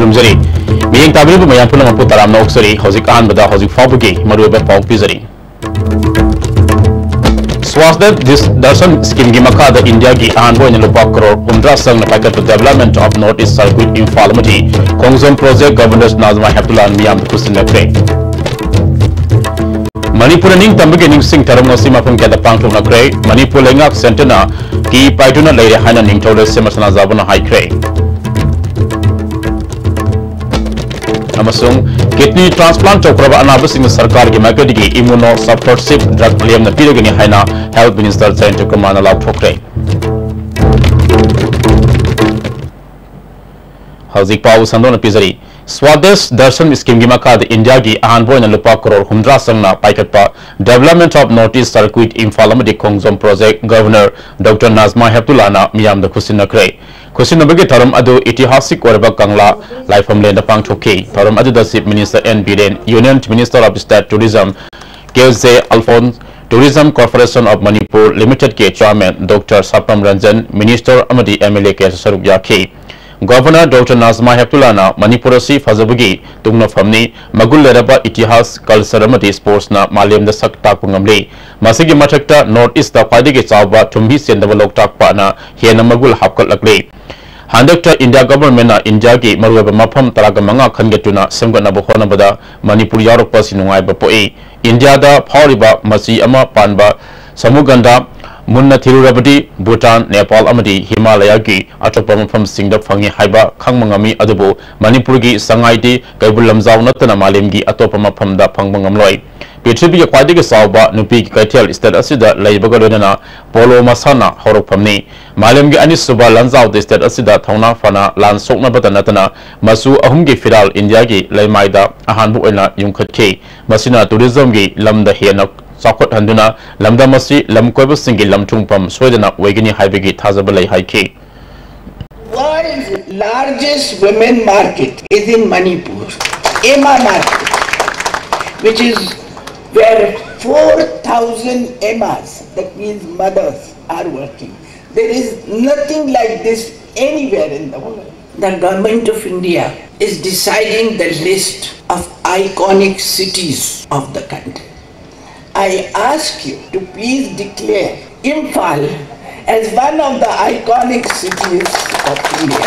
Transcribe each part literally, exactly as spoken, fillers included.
ꯊꯝꯖꯔꯤ꯫ ꯃꯤꯠꯌꯦꯡ ꯇꯥꯕꯤꯔꯤꯕ ꯃꯌꯥꯝ ꯄꯨꯝꯅꯃꯛꯄꯨ ꯇꯔꯥꯝꯅ ꯑꯣꯛꯆꯔꯤ꯫ ꯍꯧꯖꯤꯛ ꯑꯍꯥꯟꯕꯗ ꯍꯧꯖꯤꯛ ꯐꯥꯎꯕꯒꯤ ꯃꯔꯨꯑꯣꯏꯕ ꯄꯥꯎ ꯄꯤꯖꯔꯤ꯫ ꯁ꯭ꯋꯥꯁꯗ ꯗꯤꯁ-, ꯗꯔꯁꯟ ꯁ꯭ꯀꯤꯝꯒꯤ ꯃꯈꯥꯗ ꯏꯟꯗꯤꯌꯥꯒꯤ ꯑꯍꯥꯟꯕ ꯑꯣꯏꯅ ꯂꯨꯄꯥ ꯀꯔꯣꯔ ꯍꯨꯝꯗ꯭ꯔꯥ ꯆꯪꯅ ꯄꯥꯏꯈꯠꯄ Development of North East Circuit Imphal ꯑꯃꯗꯤ ꯈꯣꯡꯖꯣꯝ ꯄ꯭ꯔꯣꯖꯦꯛ ꯒꯚꯔꯅꯔ ꯅꯥꯖꯃꯥ ꯍꯦꯞꯇꯨꯂꯥꯅ ꯃꯤꯌꯥꯝꯗ ꯈꯨꯠꯁꯤꯟꯅꯈ꯭ꯔꯦ꯫ ꯃꯅꯤꯄꯨꯔꯗ ꯅꯤꯡꯇꯝꯕꯒꯤ ꯅꯤꯡꯁꯤꯡ ꯊꯧꯔꯝ ꯉꯁꯤ ꯃꯐꯝ ꯀꯌꯥꯗ ꯄꯥꯡꯊꯣꯛꯅꯈ꯭ꯔꯦ꯫ ꯃꯅꯤꯄꯨꯔ ꯂꯩꯉꯥꯛ ꯁꯦꯟꯇꯔꯅ ꯀꯤ ꯄꯥꯏꯗꯨꯅ ꯂꯩꯔꯦ ꯍꯥꯏꯅ ꯅꯤꯡꯊꯧꯔꯦꯜ ꯁꯤꯃ ꯁꯅꯥꯖꯥꯎꯕꯅ ꯍꯥꯏꯈ꯭ꯔꯦ꯫ ꯑꯃꯁꯨꯡ ꯀꯤꯗꯅꯤ ꯇ꯭ꯔꯥꯟꯁꯄ꯭ꯂꯥꯟꯠ ꯇꯧꯈ꯭ꯔꯕ ꯑꯅꯥꯕꯁꯤꯡꯅ ꯁꯔꯀꯥꯔꯒꯤ ꯃꯥꯏꯀꯩꯗꯒꯤ immunosuppressive drug ꯂꯦꯝꯅ ꯄꯤꯔꯒꯅꯤ ꯍꯥꯏꯅ Health Minister ꯖꯌꯟꯇ ꯀꯨꯃꯥꯔꯅ ꯂꯥꯎꯊꯣꯛꯈ꯭ꯔꯦ꯫ ꯍꯧꯖꯤꯛ ꯄꯥꯎ ꯁꯟꯗꯣꯛꯅ ꯄꯤꯖꯔꯤ꯫ ꯁ꯭ꯋꯥꯗꯦꯁ ꯗꯔꯁꯟ ꯁ꯭ꯀꯤꯝꯒꯤ ꯃꯈꯥꯗ ꯏꯟꯗꯤꯌꯥꯒꯤ ꯑꯍꯥꯟꯕ ꯑꯣꯏꯅ ꯂꯨꯄꯥ ꯀꯔꯣꯔ ꯍꯨꯝꯗ꯭ꯔꯥ ꯆꯪꯅ ꯄꯥꯏꯈꯠꯄ Development of North East Circuit Imphal ꯑꯃꯗꯤ ꯈꯣꯡꯖꯣꯝ ꯄ꯭ꯔꯣꯖꯦꯛ ꯒꯚꯔꯅꯔ ꯗꯣꯛꯇꯔ ꯅꯥꯖꯃꯥ ꯍꯦꯞꯇꯨꯂꯥꯅ ꯃꯤꯌꯥꯝꯗ ꯈꯨꯠꯁꯤꯟꯅꯈ꯭ꯔꯦ꯫ ꯈꯨꯠꯁꯤꯟꯅꯕꯒꯤ ꯊꯧꯔꯝ ꯑꯗꯨ ꯏꯇꯤꯍꯥꯁꯤꯛ ꯑꯣꯏꯔꯕ ꯀꯪꯂꯥ ꯂꯥꯏꯐꯝꯂꯦꯟꯗ ꯄꯥꯡꯊꯣꯛꯈꯤ꯫ ꯊꯧꯔꯝ ꯑꯗꯨꯗ Chief Minister N Biren, Union Minister of State Tourism K J Alphons, Tourism Corporation of Manipur Limitedꯀꯤ Chairman doctor Sapram Ranjan, Minister ꯑꯃꯗꯤ ꯑꯦꯝ ꯑꯦꯜ ꯑꯦ ꯀꯌꯥꯁꯨ ꯁꯔꯨꯛ ꯌꯥꯈꯤ꯫ ꯒꯚꯔꯅꯔ ꯗꯣꯛꯇꯔ ꯅꯥꯖꯃꯥ ꯍꯦꯞꯇꯨꯂꯥꯅ ꯃꯅꯤꯄꯨꯔ ꯑꯁꯤ ꯐꯖꯕꯒꯤ ꯇꯨꯡꯅꯐꯝꯅꯤ, ꯃꯒꯨꯟ ꯂꯩꯔꯕ ꯏꯇꯤꯍꯥꯁ, ꯀꯜꯆꯔ ꯑꯃꯗꯤ ꯁ꯭ꯄꯣꯔꯠꯁꯅ ꯃꯥꯂꯦꯝꯗ ꯁꯛ ꯇꯥꯛꯄ ꯉꯝꯂꯤ꯫ ꯃꯁꯤꯒꯤ ꯃꯊꯛꯇ ꯅꯣꯔꯠ ꯏꯁꯇ ꯈ꯭ꯋꯥꯏꯗꯒꯤ ꯆꯥꯎꯕ ꯊꯨꯝꯍꯤ ꯆꯦꯟꯗꯕ ꯂꯣꯛꯇꯥꯛ ꯄꯥꯠꯅ ꯍꯦꯟꯅ ꯃꯒꯨꯟ ꯍꯥꯞꯀꯠꯂꯛꯂꯤ꯫ ꯍꯟꯗꯛꯇ ꯏꯟꯗꯤꯌꯥ ꯒꯚꯔꯟꯃꯦꯟꯠꯅ ꯏꯟꯗꯤꯌꯥꯒꯤ ꯃꯔꯨꯑꯣꯏꯕ ꯃꯐꯝ ꯇꯔꯥꯒ ꯃꯉꯥ ꯈꯟꯒꯠꯇꯨꯅ ꯁꯦꯝꯒꯠꯅꯕ ꯍꯣꯠꯅꯕꯗ ꯃꯅꯤꯄꯨꯔ ꯌꯥꯎꯔꯛꯄ ꯑꯁꯤ ꯅꯨꯡꯉꯥꯏꯕ ꯄꯣꯛꯏ꯫ ꯏꯟꯗꯤꯌꯥꯗ ꯐꯥꯎꯔꯤꯕ ꯃꯆꯤ ꯑꯃ ꯄꯥꯟꯕ ꯁꯃꯨꯒꯟꯙꯥ, ꯃꯨꯟꯅ ꯊꯤꯔꯨꯔꯕꯗꯤ ꯚꯨꯇꯥꯟ, ꯅꯦꯄꯥꯜ ꯑꯃꯗꯤ ꯍꯤꯃꯥꯂꯌꯥꯒꯤ ꯑꯇꯣꯞꯄ ꯃꯐꯝꯁꯤꯡꯗ ꯐꯪꯏ ꯍꯥꯏꯕ ꯈꯪꯕ ꯉꯝꯃꯤ, ꯑꯗꯨꯕꯨ ꯃꯅꯤꯄꯨꯔꯒꯤ ꯁꯉꯥꯏꯗꯤ ꯀꯩꯕꯨꯜ ꯂꯝꯖꯥꯎ ꯅꯠꯇꯅ ꯃꯥꯂꯦꯝꯒꯤ ꯑꯇꯣꯞꯄ ꯃꯐꯝꯗ ꯐꯪꯕ ꯉꯝꯂꯣꯏ꯫ ꯄ꯭ꯔꯤꯊꯤꯕꯤꯒꯤ ꯈ꯭ꯋꯥꯏꯗꯒꯤ ꯆꯥꯎꯕ ꯅꯨꯄꯤꯒꯤ ꯀꯩꯊꯦꯜ ꯁ꯭ꯇꯦꯠ ꯑꯁꯤꯗ ꯂꯩꯕꯒ ꯂꯣꯏꯅꯅ ꯄꯣꯂꯣ ꯃꯁꯥꯟꯅ ꯍꯧꯔꯛꯐꯝꯅꯤ꯫ ꯃꯥꯂꯦꯝꯒꯤ ꯑꯅꯤꯁꯨꯕ ꯂꯥꯟꯖꯥꯎꯗ ꯁ꯭ꯇꯦꯠ ꯑꯁꯤꯗ ꯊꯧꯅꯥ ꯐꯅ ꯂꯥꯟ ꯁꯣꯛꯅꯕꯇ ꯅꯠꯇꯅ ꯃꯆꯨ ꯑꯍꯨꯝꯒꯤ ꯐꯤꯔꯥꯜ ꯏꯟꯗꯤꯌꯥꯒꯤ ꯂꯩꯃꯥꯏꯗ ꯑꯍꯥꯟꯕ ꯑꯣꯏꯅ ꯌꯨꯝꯈꯠꯈꯤ꯫ ꯃꯁꯤꯅ ꯇꯨꯔꯤꯖꯝꯒꯤ ꯂꯝꯗ ꯍꯦꯟꯅ ꯆꯥꯎꯈꯠꯍꯟꯗꯨꯅ ꯂꯝꯗꯝ ꯑꯁꯤ ꯂꯝꯀꯣꯏꯕꯁꯤꯡꯒꯤ ꯂꯝꯊꯨꯡꯐꯝ ꯁꯣꯏꯗꯅ ꯑꯣꯏꯒꯅꯤ ꯍꯥꯏꯕꯒꯤ ꯊꯥꯖꯕ ꯂꯩ ꯍꯥꯏꯈꯤ꯫ World's largest women market is in Manipur, Ema market, which is where four thousand Emas, that means mothers, are working. There is nothing like this anywhere in the world. The Government of India is deciding the list of iconic cities of the country. I ask you to please declare Imphal as one of the iconic cities of India.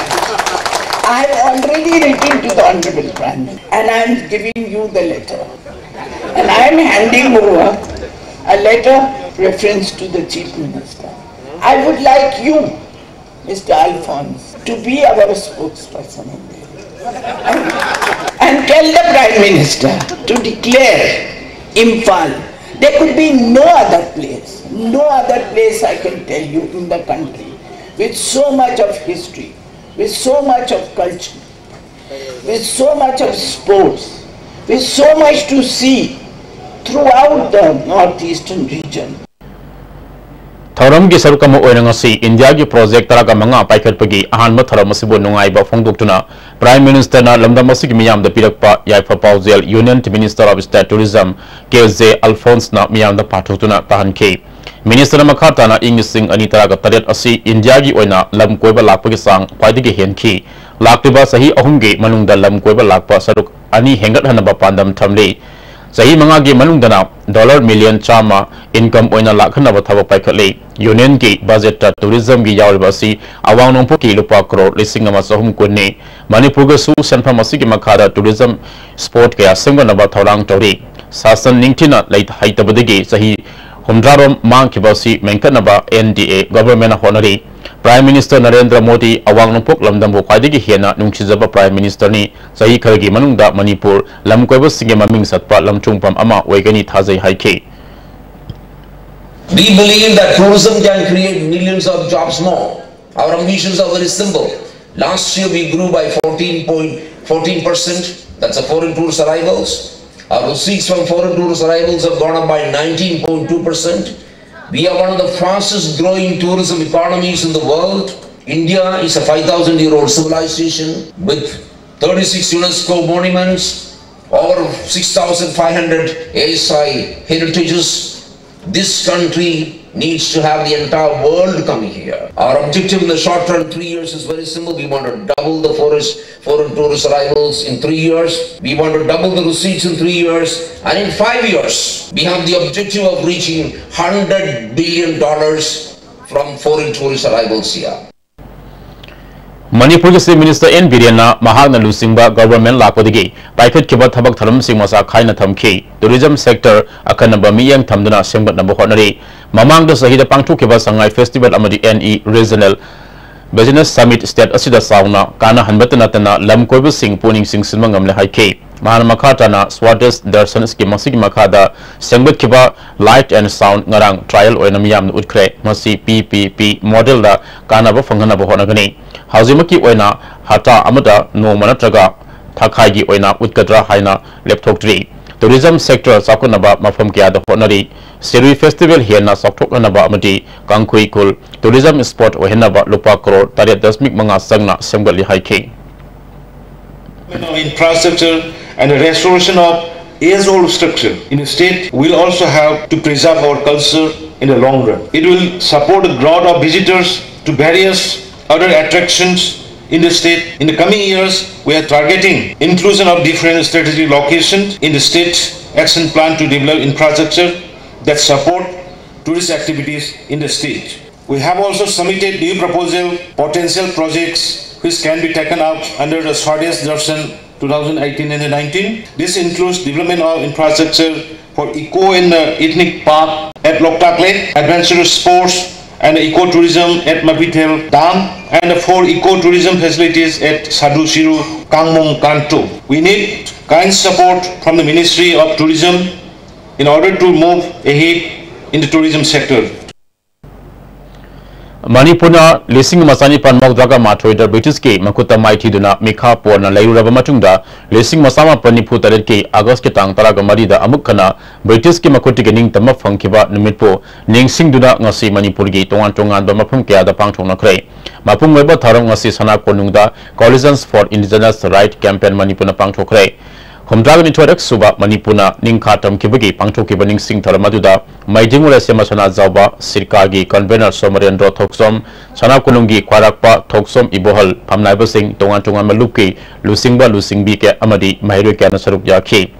I have already written to the Honorable Prime Minister and I am giving you the letter. And I am handing over a letter reference to the Chief Minister. I would like you, Mister Alphonse, to be our spokesperson in this. And, and tell the Prime Minister to declare Imphal. There could be no other place, no other place I can tell you in the country with so much of history, with so much of culture, with so much of sports, with so much to see throughout the northeastern region. ꯊꯧꯔꯝꯒꯤ ꯁꯔꯨꯛ ꯑꯃ ꯑꯣꯏꯅ ꯉꯁꯤ ꯏꯟꯗꯤꯌꯥꯒꯤ project ꯇꯔꯥꯒ ꯃꯉꯥ ꯄꯥꯏꯈꯠꯄꯒꯤ ꯑꯍꯥꯟꯕ ꯊꯧꯔꯝ ꯑꯁꯤꯕꯨ ꯅꯨꯡꯉꯥꯏꯕ ꯐꯣꯡꯗꯣꯛꯇꯨꯅ ꯄ꯭ꯔꯥꯏꯝ ꯃꯤꯅꯤꯁꯇꯔꯅ ꯂꯝꯗꯝ ꯑꯁꯤꯒꯤ ꯃꯤꯌꯥꯝꯗ ꯄꯤꯔꯛꯄ ꯌꯥꯏꯐ ꯄꯥꯎꯖꯦꯜ union minister of state tourism K J ꯑꯜꯐꯣꯟꯁꯅ ꯃꯤꯌꯥꯝꯗ ꯄꯥꯊꯣꯛꯇꯨꯅ ꯇꯥꯍꯟꯈꯤ꯫ ꯃꯤꯅꯤꯁꯇꯔꯅ ꯃꯈꯥ ꯇꯥꯅ ꯏꯪ ꯂꯤꯁꯤꯡ ꯑꯅꯤ ꯇꯔꯥꯒ ꯇꯔꯦꯠ ꯑꯁꯤ ꯏꯟꯗꯤꯌꯥꯒꯤ ꯑꯣꯏꯅ ꯂꯝ ꯀꯣꯏꯕ ꯂꯥꯛꯄꯒꯤ ꯆꯥꯡ ꯈ꯭ꯋꯥꯏꯗꯒꯤ ꯍꯦꯟꯈꯤ꯫ ꯂꯥꯛꯂꯤꯕ ꯆꯍꯤ ꯑꯍꯨꯝꯒꯤ ꯃꯅꯨꯡꯗ ꯂꯝ ꯀꯣꯏꯕ ꯂꯥꯛꯄ ꯁꯔꯨꯛ ꯑꯅꯤ ꯍꯦꯟꯒꯠꯍꯟꯅꯕ ꯄꯥꯟꯗꯝ ꯊꯝꯂꯤ꯫ ꯆꯍꯤ ꯃꯉꯥꯒꯤ ꯃꯅꯨꯡꯗꯅ ꯗꯣꯂꯔ ꯃꯤꯂꯤꯌꯟ ꯆꯥꯝꯃ ꯏꯟꯀꯝ ꯑꯣꯏꯅ ꯂꯥꯛꯍꯟꯅꯕ ꯊꯕꯛ ꯄꯥꯏꯈꯠꯂꯤ꯫ ꯌꯨꯅꯤꯌꯟꯒꯤ ꯕꯖꯦꯠꯇ ꯇꯨꯔꯤꯖꯝꯒꯤ ꯌꯥꯎꯔꯤꯕ ꯑꯁꯤ ꯑꯋꯥꯡ ꯅꯣꯡꯄꯣꯛꯀꯤ ꯂꯨꯄꯥ ꯀ꯭ꯔꯣꯔ ꯂꯤꯁꯤꯡ ꯑꯃ ꯆꯍꯨꯝ ꯀꯨꯟꯅꯤ꯫ ꯃꯅꯤꯄꯨꯔꯒꯁꯨ ꯁꯦꯟꯐꯝ ꯑꯁꯤꯒꯤ ꯃꯈꯥꯗ ꯇꯨꯔꯤꯖꯝ ꯁ꯭ꯄꯣꯠ ꯀꯌꯥ ꯁꯦꯝꯒꯠꯅꯕ ꯊꯧꯔꯥꯡ ꯇꯧꯔꯤ꯫ ꯁꯥꯁꯟ ꯅꯤꯡꯊꯤꯅ ꯂꯩ-, ꯍꯩꯇꯕꯗꯒꯤ ꯆꯍꯤ ꯍꯨꯝꯗ꯭ꯔꯥꯔꯣꯝ ꯃꯥꯡꯈꯤꯕ ꯑꯁꯤ ꯃꯦꯟꯈꯠꯅꯕ ꯑꯦꯟ ꯗꯤ ꯑꯦ ꯒꯚꯔꯟꯃꯦꯟꯠꯅ ꯍꯣꯠꯅꯔꯤ꯫ ꯄ꯭ꯔꯥꯏꯝ ꯃꯤꯅꯤꯁꯇꯔ ꯅꯔꯦꯟꯗ꯭ꯔ ꯃꯣꯗꯤ ꯑꯋꯥꯡ ꯅꯣꯡꯄꯣꯛ ꯂꯝꯗꯝꯕꯨ ꯈ꯭ꯋꯥꯏꯗꯒꯤ ꯍꯦꯟꯅ ꯅꯨꯡꯁꯤꯖꯕ ꯄ꯭ꯔꯥꯏꯝ ꯃꯤꯅꯤꯁꯇꯔꯅꯤ꯫ ꯆꯍꯤ ꯈꯔꯒꯤ ꯃꯅꯨꯡꯗ ꯃꯅꯤꯄꯨꯔ ꯂꯝ ꯀꯣꯏꯕꯁꯤꯡꯒꯤ ꯃꯃꯤꯡ ꯆꯠꯄ ꯂꯝ ꯆꯨꯝꯐꯝ ꯑꯃ ꯑꯣꯏꯒꯅꯤ ꯊꯥꯖꯩ ꯍꯥꯏꯈꯤ꯫ We believe that tourism can create millions of jobs more. Our ambitions are very simple. Last year we grew by fourteen point fourteen percent. That's the foreign tourist arrivals. Our receipts from foreign tourist arrivals have gone up by nineteen point two percent. We are one of the fastest growing tourism economies in the world. India is a five thousand year old civilization with thirty-six UNESCO monuments, over six thousand five hundred A S I heritages. This country needs to have the entire world coming here. Our objective in the short term, three years, is very simple. We want to double the forest, foreign tourist arrivals in three years. We want to double the receipts in three years. And in five years, we have the objective of reaching one hundred billion dollars from foreign tourist arrivals here. ꯃꯅꯤꯄꯨꯔꯒꯤ Chief Minister and ꯕꯤꯔꯦꯟꯅ ꯃꯍꯥꯛꯅ ꯂꯨꯆꯤꯡꯕ government ꯂꯥꯛꯄꯗꯒꯤ ꯄꯥꯏꯈꯠꯈꯤꯕ ꯊꯕꯛ ꯊꯧꯔꯝꯁꯤꯡ ꯃꯁꯥ ꯈꯥꯏꯅ ꯊꯝꯈꯤ꯫ Tourism sector ꯑꯈꯟꯅꯕ ꯃꯤꯠꯌꯦꯡ ꯊꯝꯗꯨꯅ ꯁꯦꯝꯒꯠꯅꯕ ꯍꯣꯠꯅꯔꯤ꯫ ꯃꯃꯥꯡꯗ ꯆꯍꯤꯗ ꯄꯥꯡꯊꯣꯛꯈꯤꯕ Sangai Festival ꯑꯃꯗꯤ N E Regional Business Summit state ꯑꯁꯤꯗ ꯆꯥꯎꯅ ꯀꯥꯟꯅꯍꯟꯕꯇ ꯅꯠꯇꯅ ꯂꯝ ꯀꯣꯏꯕꯁꯤꯡ ꯄꯨꯛꯅꯤꯡ ꯆꯤꯡꯁꯤꯟꯕ ꯉꯝꯂꯦ ꯍꯥꯏꯈꯤ꯫ ꯃꯍꯥꯛꯅ ꯃꯈꯥ ꯇꯥꯅ Swadesh Darshan scheme ꯑꯁꯤꯒꯤ ꯃꯈꯥꯗ ꯁꯦꯝꯒꯠꯈꯤꯕ Light and Sound ꯉꯔꯥꯡ trial ꯑꯣꯏꯅ ꯃꯤꯌꯥꯝꯅ ꯎꯠꯈ꯭ꯔꯦ꯫ ꯃꯁꯤ P P P model ꯗ ꯀꯥꯟꯅꯕ ꯐꯪꯍꯟꯅꯕ ꯍꯣꯠꯅꯒꯅꯤ꯫ ꯍꯧꯖꯤꯛꯃꯛꯀꯤ ꯑꯣꯏꯅ ꯍꯞꯇꯥ ꯑꯃꯗ ꯅꯣꯡꯃ ꯅꯠꯇ꯭ꯔꯒ ꯊꯥꯈꯥꯏꯒꯤ ꯑꯣꯏꯅ ꯎꯠꯀꯗ꯭ꯔꯥ ꯍꯥꯏꯅ ꯂꯦꯞꯊꯣꯛꯇ꯭ꯔꯤ꯫ Tourism sector ꯆꯥꯎꯈꯠꯅꯕ ꯃꯐꯝ ꯀꯌꯥꯗ ꯍꯣꯠꯅꯔꯤ꯫ ꯁꯤꯔꯨꯏ Festival ꯍꯦꯟꯅ ꯆꯥꯎꯊꯣꯛꯍꯟꯅꯕ ꯑꯃꯗꯤ ꯀꯥꯡꯈꯨꯏ ꯈꯨꯜ tourism spot ꯑꯣꯏꯍꯟꯅꯕ ꯂꯨꯄꯥ ꯀꯔꯣꯔ ꯇꯔꯦꯠ ꯗꯁꯃꯤꯛ ꯃꯉꯥ ꯆꯪꯅ ꯁꯦꯝꯒꯠꯂꯤ ꯍꯥꯏꯈꯤ꯫ Of infrastructure and the restoration of age-old structure in the state will also help to preserve our culture in the long run. It will support the growth of visitors to various other attractions in the state. In the coming years, we are targeting inclusion of different strategic locations in the state action plan to develop infrastructure that support tourist activities in the state. We have also submitted new proposal, potential projects which can be taken up under the Swadesh Darshan two thousand eighteen and nineteen. This includes development of infrastructure for eco and uh, ethnic park at Loktak Lake, adventurous sports and ecotourism at Mapithel Dam, and the four ecotourism facilities at Sadhu Siru, Kangmong, Kanto. We need kind support from the Ministry of Tourism in order to move ahead in the tourism sector. ꯃꯅꯤꯄꯨꯔꯅ ꯂꯤꯁꯤꯡ ꯑꯃ ꯆꯅꯤꯄꯥꯟ ꯃꯧꯗ꯭ꯔꯥꯒ ꯃꯥꯊꯣꯏꯗ ꯕ꯭ꯔꯤꯇꯤꯁꯀꯤ ꯃꯈꯨꯠꯇ ꯃꯥꯏꯊꯤꯗꯨꯅ ꯃꯤꯈꯥ ꯄꯣꯟꯅ ꯂꯩꯔꯨꯔꯕ ꯃꯇꯨꯡꯗ, ꯂꯤꯁꯤꯡ ꯑꯃ ꯆꯃꯥꯄꯟ ꯅꯤꯐꯨ ꯇꯔꯦꯠꯀꯤ ꯑꯥꯒꯁꯀꯤ ꯇꯥꯡ ꯇꯔꯥꯒ ꯃꯔꯤꯗ ꯑꯃꯨꯛ ꯍꯟꯅ ꯕ꯭ꯔꯤꯇꯤꯁꯀꯤ ꯃꯈꯨꯠꯇꯒꯤ ꯅꯤꯡꯇꯝꯕ ꯐꯪꯈꯤꯕ ꯅꯨꯃꯤꯠꯄꯨ ꯅꯤꯡꯁꯤꯡꯗꯨꯅ ꯉꯁꯤ ꯃꯅꯤꯄꯨꯔꯒꯤ ꯇꯣꯉꯥꯟ ꯇꯣꯉꯥꯟꯕ ꯃꯐꯝ ꯀꯌꯥꯗ ꯄꯥꯡꯊꯣꯛꯅꯈ꯭ꯔꯦ꯫ ꯃꯄꯨꯡ ꯑꯣꯏꯕ ꯊꯧꯔꯝ ꯉꯁꯤ ꯁꯅꯥ ꯀꯣꯅꯨꯡꯗ Coalitions for Indigenous Right Campaign ꯃꯅꯤꯄꯨꯔꯅ ꯄꯥꯡꯊꯣꯛꯈ꯭ꯔꯦ꯫ ꯍꯨꯝꯗ꯭ꯔꯥꯒ ꯅꯤꯊꯣꯏꯔꯛ ꯁꯨꯕ ꯃꯅꯤꯄꯨꯔꯅ ꯅꯤꯡꯈꯥ ꯇꯝꯈꯤꯕꯒꯤ ꯄꯥꯡꯊꯣꯛꯈꯤꯕ ꯅꯤꯡꯁꯤꯡ ꯊꯧꯔꯝ ꯑꯗꯨꯗ ꯃꯩꯗꯤꯡꯉꯨ ꯂꯩꯁꯦꯝꯕ ꯁꯅꯥꯖꯥꯎꯕ ꯁꯤꯔꯀꯥꯒꯤ ꯀꯟꯚꯦꯅꯔ ꯁꯣꯃꯔꯦꯟꯗ꯭ꯔꯣ ꯊꯣꯛꯆꯣꯝ, ꯁꯅꯥ ꯀꯣꯅꯨꯡꯒꯤ ꯈ꯭ꯋꯥꯏꯔꯥꯛꯄ ꯊꯣꯛꯆꯣꯝ ꯏꯕꯣꯍꯜ, ꯐꯝꯅꯥꯏꯕꯁꯤꯡ, ꯇꯣꯉꯥꯟ ꯇꯣꯉꯥꯟꯕ ꯂꯨꯞꯀꯤ ꯂꯨꯆꯤꯡꯕ ꯂꯨꯆꯤꯡꯕꯤ ꯀꯌꯥ ꯑꯃꯗꯤ ꯃꯍꯩꯔꯣꯏ ꯀꯌꯥꯅ ꯁꯔꯨꯛ ꯌꯥꯈꯤ꯫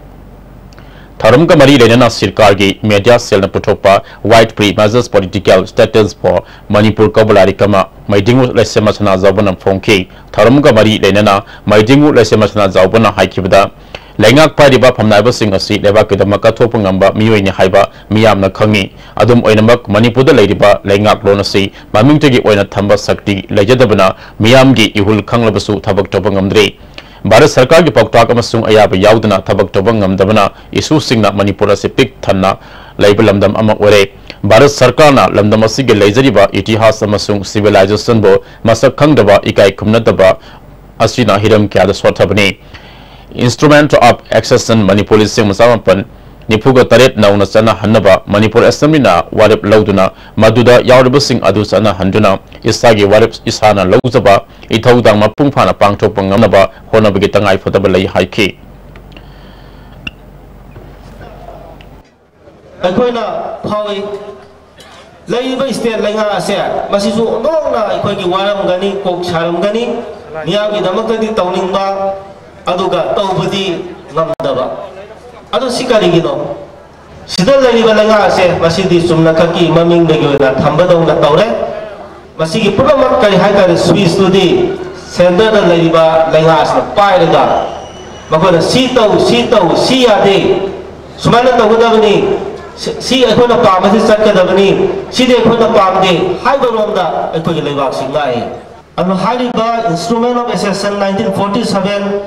ꯊꯧꯔꯝꯒ ꯃꯔꯤ ꯂꯩꯅꯅ ꯁꯤꯔꯀꯥꯔꯒꯤ ꯃꯦꯗꯤꯌꯥ ꯁꯦꯜꯅ ꯄꯨꯊꯣꯛꯄ White Free Message Political Status for Manipur ꯀꯧꯕ ꯂꯥꯏꯔꯤꯛ ꯑꯃ ꯃꯩꯗꯤꯡꯉꯨ ꯂꯩꯁꯦꯝꯕ ꯁꯅꯥꯖꯥꯎꯕꯅ ꯐꯣꯡꯈꯤ꯫ ꯊꯧꯔꯝꯒ ꯃꯔꯤ ꯂꯩꯅꯅ ꯃꯩꯗꯤꯡꯉꯨ ꯂꯩꯁꯦꯝꯕ ꯁꯅꯥꯖꯥꯎꯕꯅ ꯍꯥꯏꯈꯤꯕꯗ, ꯂꯩꯉꯥꯛ ꯄꯥꯏꯔꯤꯕ ꯐꯝꯅꯥꯏꯕꯁꯤꯡ ꯑꯁꯤ ꯂꯩꯕꯥꯛꯀꯤꯗꯃꯛ ꯀꯠꯊꯣꯛꯄ ꯉꯝꯕ ꯃꯤꯑꯣꯏꯅꯤ ꯍꯥꯏꯕ ꯃꯤꯌꯥꯝꯅ ꯈꯪꯏ꯫ ꯑꯗꯨꯝ ꯑꯣꯏꯅꯃꯛ, ꯃꯅꯤꯄꯨꯔꯗ ꯂꯩꯔꯤꯕ ꯂꯩꯉꯥꯛꯂꯣꯟ ꯑꯁꯤ ꯃꯃꯤꯡꯇꯒꯤ ꯑꯣꯏꯅ ꯊꯝꯕ ꯁꯛꯇꯤ ꯂꯩꯖꯗꯕꯅ ꯃꯤꯌꯥꯝꯒꯤ ꯏꯍꯨꯜ ꯈꯪꯂꯕꯁꯨ ꯊꯕꯛ ꯇꯧꯕ ꯉꯝꯗ꯭ꯔꯦ꯫ ꯚꯥꯔꯠ ꯁꯔꯀꯥꯔꯒꯤ ꯄꯥꯎꯇꯥꯛ ꯑꯃꯁꯨꯡ ꯑꯌꯥꯕ ꯌꯥꯎꯗꯅ ꯊꯕꯛ ꯇꯧꯕ ꯉꯝꯗꯕꯅ ꯏꯁꯨꯁꯤꯡꯅ ꯃꯅꯤꯄꯨꯔ ꯑꯁꯤ ꯄꯤꯛ ꯊꯟꯅ ꯂꯩꯕ ꯂꯝꯗꯝ ꯑꯃ ꯑꯣꯏꯔꯦ꯫ ꯚꯥꯔꯠ ꯁꯔꯀꯥꯔꯅ ꯂꯝꯗꯝ ꯑꯁꯤꯒꯤ ꯂꯩꯖꯔꯤꯕ ꯏꯇꯤꯍꯥꯁ ꯑꯃꯁꯨꯡ ꯁꯤꯚꯤꯂꯥꯏꯖꯦꯁꯟꯕꯨ ꯃꯁꯛ ꯈꯪꯗꯕ, ꯏꯀꯥꯏ ꯈꯨꯝꯅꯗꯕ ꯑꯁꯤꯅ ꯍꯤꯔꯝ ꯀꯌꯥꯗ ꯁꯣꯠꯊꯕꯅꯤ꯫ Instrument of Accession ꯃꯅꯤꯄꯨꯔ ꯂꯤꯁꯤꯡ ꯑꯃ ꯆꯥꯃꯥꯄꯟ ꯅꯤꯐꯨꯒ ꯇꯔꯦꯠ ꯅꯧꯅ ꯆꯠꯅꯍꯟꯅꯕ ꯃꯅꯤꯄꯨꯔ ꯑꯦꯁꯦꯝꯕ꯭ꯂꯤꯅ ꯋꯥꯔꯦꯞ ꯂꯧꯗꯨꯅ, ꯃꯗꯨꯗ ꯌꯥꯎꯔꯤꯕꯁꯤꯡ ꯑꯗꯨ ꯆꯠꯅꯍꯟꯗꯨꯅ, ꯏꯁꯥꯒꯤ ꯋꯥꯔꯦꯞ ꯏꯁꯥꯅ ꯂꯧꯖꯕ ꯏꯊꯧꯗꯥꯡ ꯃꯄꯨꯡ ꯐꯥꯅ ꯄꯥꯡꯊꯣꯛꯄ ꯉꯝꯅꯕ ꯍꯣꯠꯅꯕꯒꯤ ꯇꯉꯥꯏꯐꯗꯕ ꯂꯩ ꯍꯥꯏꯈꯤ꯫ ꯑꯩꯈꯣꯏꯅ ꯐꯥꯎꯏ, ꯂꯩꯔꯤꯕ ꯁ꯭ꯇꯦꯠ ꯂꯩꯉꯥꯛ ꯑꯁꯦ ꯃꯁꯤꯁꯨ ꯑꯣꯟꯊꯣꯛꯅ ꯑꯩꯈꯣꯏꯒꯤ ꯋꯥꯔꯝꯒꯅꯤ, ꯀꯣꯛ ꯁꯥꯔꯝꯒꯅꯤ, ꯃꯤꯌꯥꯝꯒꯤꯗꯃꯛꯇꯗꯤ ꯇꯧꯅꯤꯡꯕ, ꯑꯗꯨꯒ ꯇꯧꯕꯗꯤ ꯉꯝꯗꯕ꯫ ꯑꯗꯨ ꯁꯤ ꯀꯔꯤꯒꯤꯅꯣ? ꯁꯤꯗ ꯂꯩꯔꯤꯕ ꯂꯩꯉꯥꯛ ꯑꯁꯦ ꯃꯁꯤꯗꯤ ꯆꯨꯝꯅꯈꯛꯀꯤ ꯃꯃꯤꯡꯗꯒꯤ ꯑꯣꯏꯅ ꯊꯝꯕꯗꯧꯅ ꯇꯧꯔꯦ꯫ ꯃꯁꯤꯒꯤ ꯄꯨꯝꯅꯃꯛ ꯀꯔꯤ ꯍꯥꯏꯇꯥꯔꯦ, ꯁ꯭ꯋꯤꯁꯇꯨꯗꯤ ꯁꯦꯟꯇꯔꯗ ꯂꯩꯔꯤꯕ ꯂꯩꯉꯥꯛ ꯑꯁꯤꯅ ꯄꯥꯏꯔꯒ ꯃꯈꯣꯏꯅ ꯁꯤ ꯇꯧ, ꯁꯤ ꯇꯧ, ꯁꯤ ꯌꯥꯗꯦ, ꯁꯨꯃꯥꯏꯅ ꯇꯧꯒꯗꯕꯅꯤ, ꯁꯤ, ꯁꯤ ꯑꯩꯈꯣꯏꯅ ꯄꯥꯝꯕꯁꯤ ꯆꯠꯀꯗꯕꯅꯤ, ꯁꯤꯗꯤ ꯑꯩꯈꯣꯏꯅ ꯄꯥꯝꯗꯦ ꯍꯥꯏꯕꯔꯣꯝꯗ ꯑꯩꯈꯣꯏꯒꯤ ꯂꯩꯕꯥꯛꯁꯤ ꯂꯥꯛꯏ꯫ ꯑꯗꯨꯅ ꯍꯥꯏꯔꯤꯕ Instrument of Accession nineteen forty seven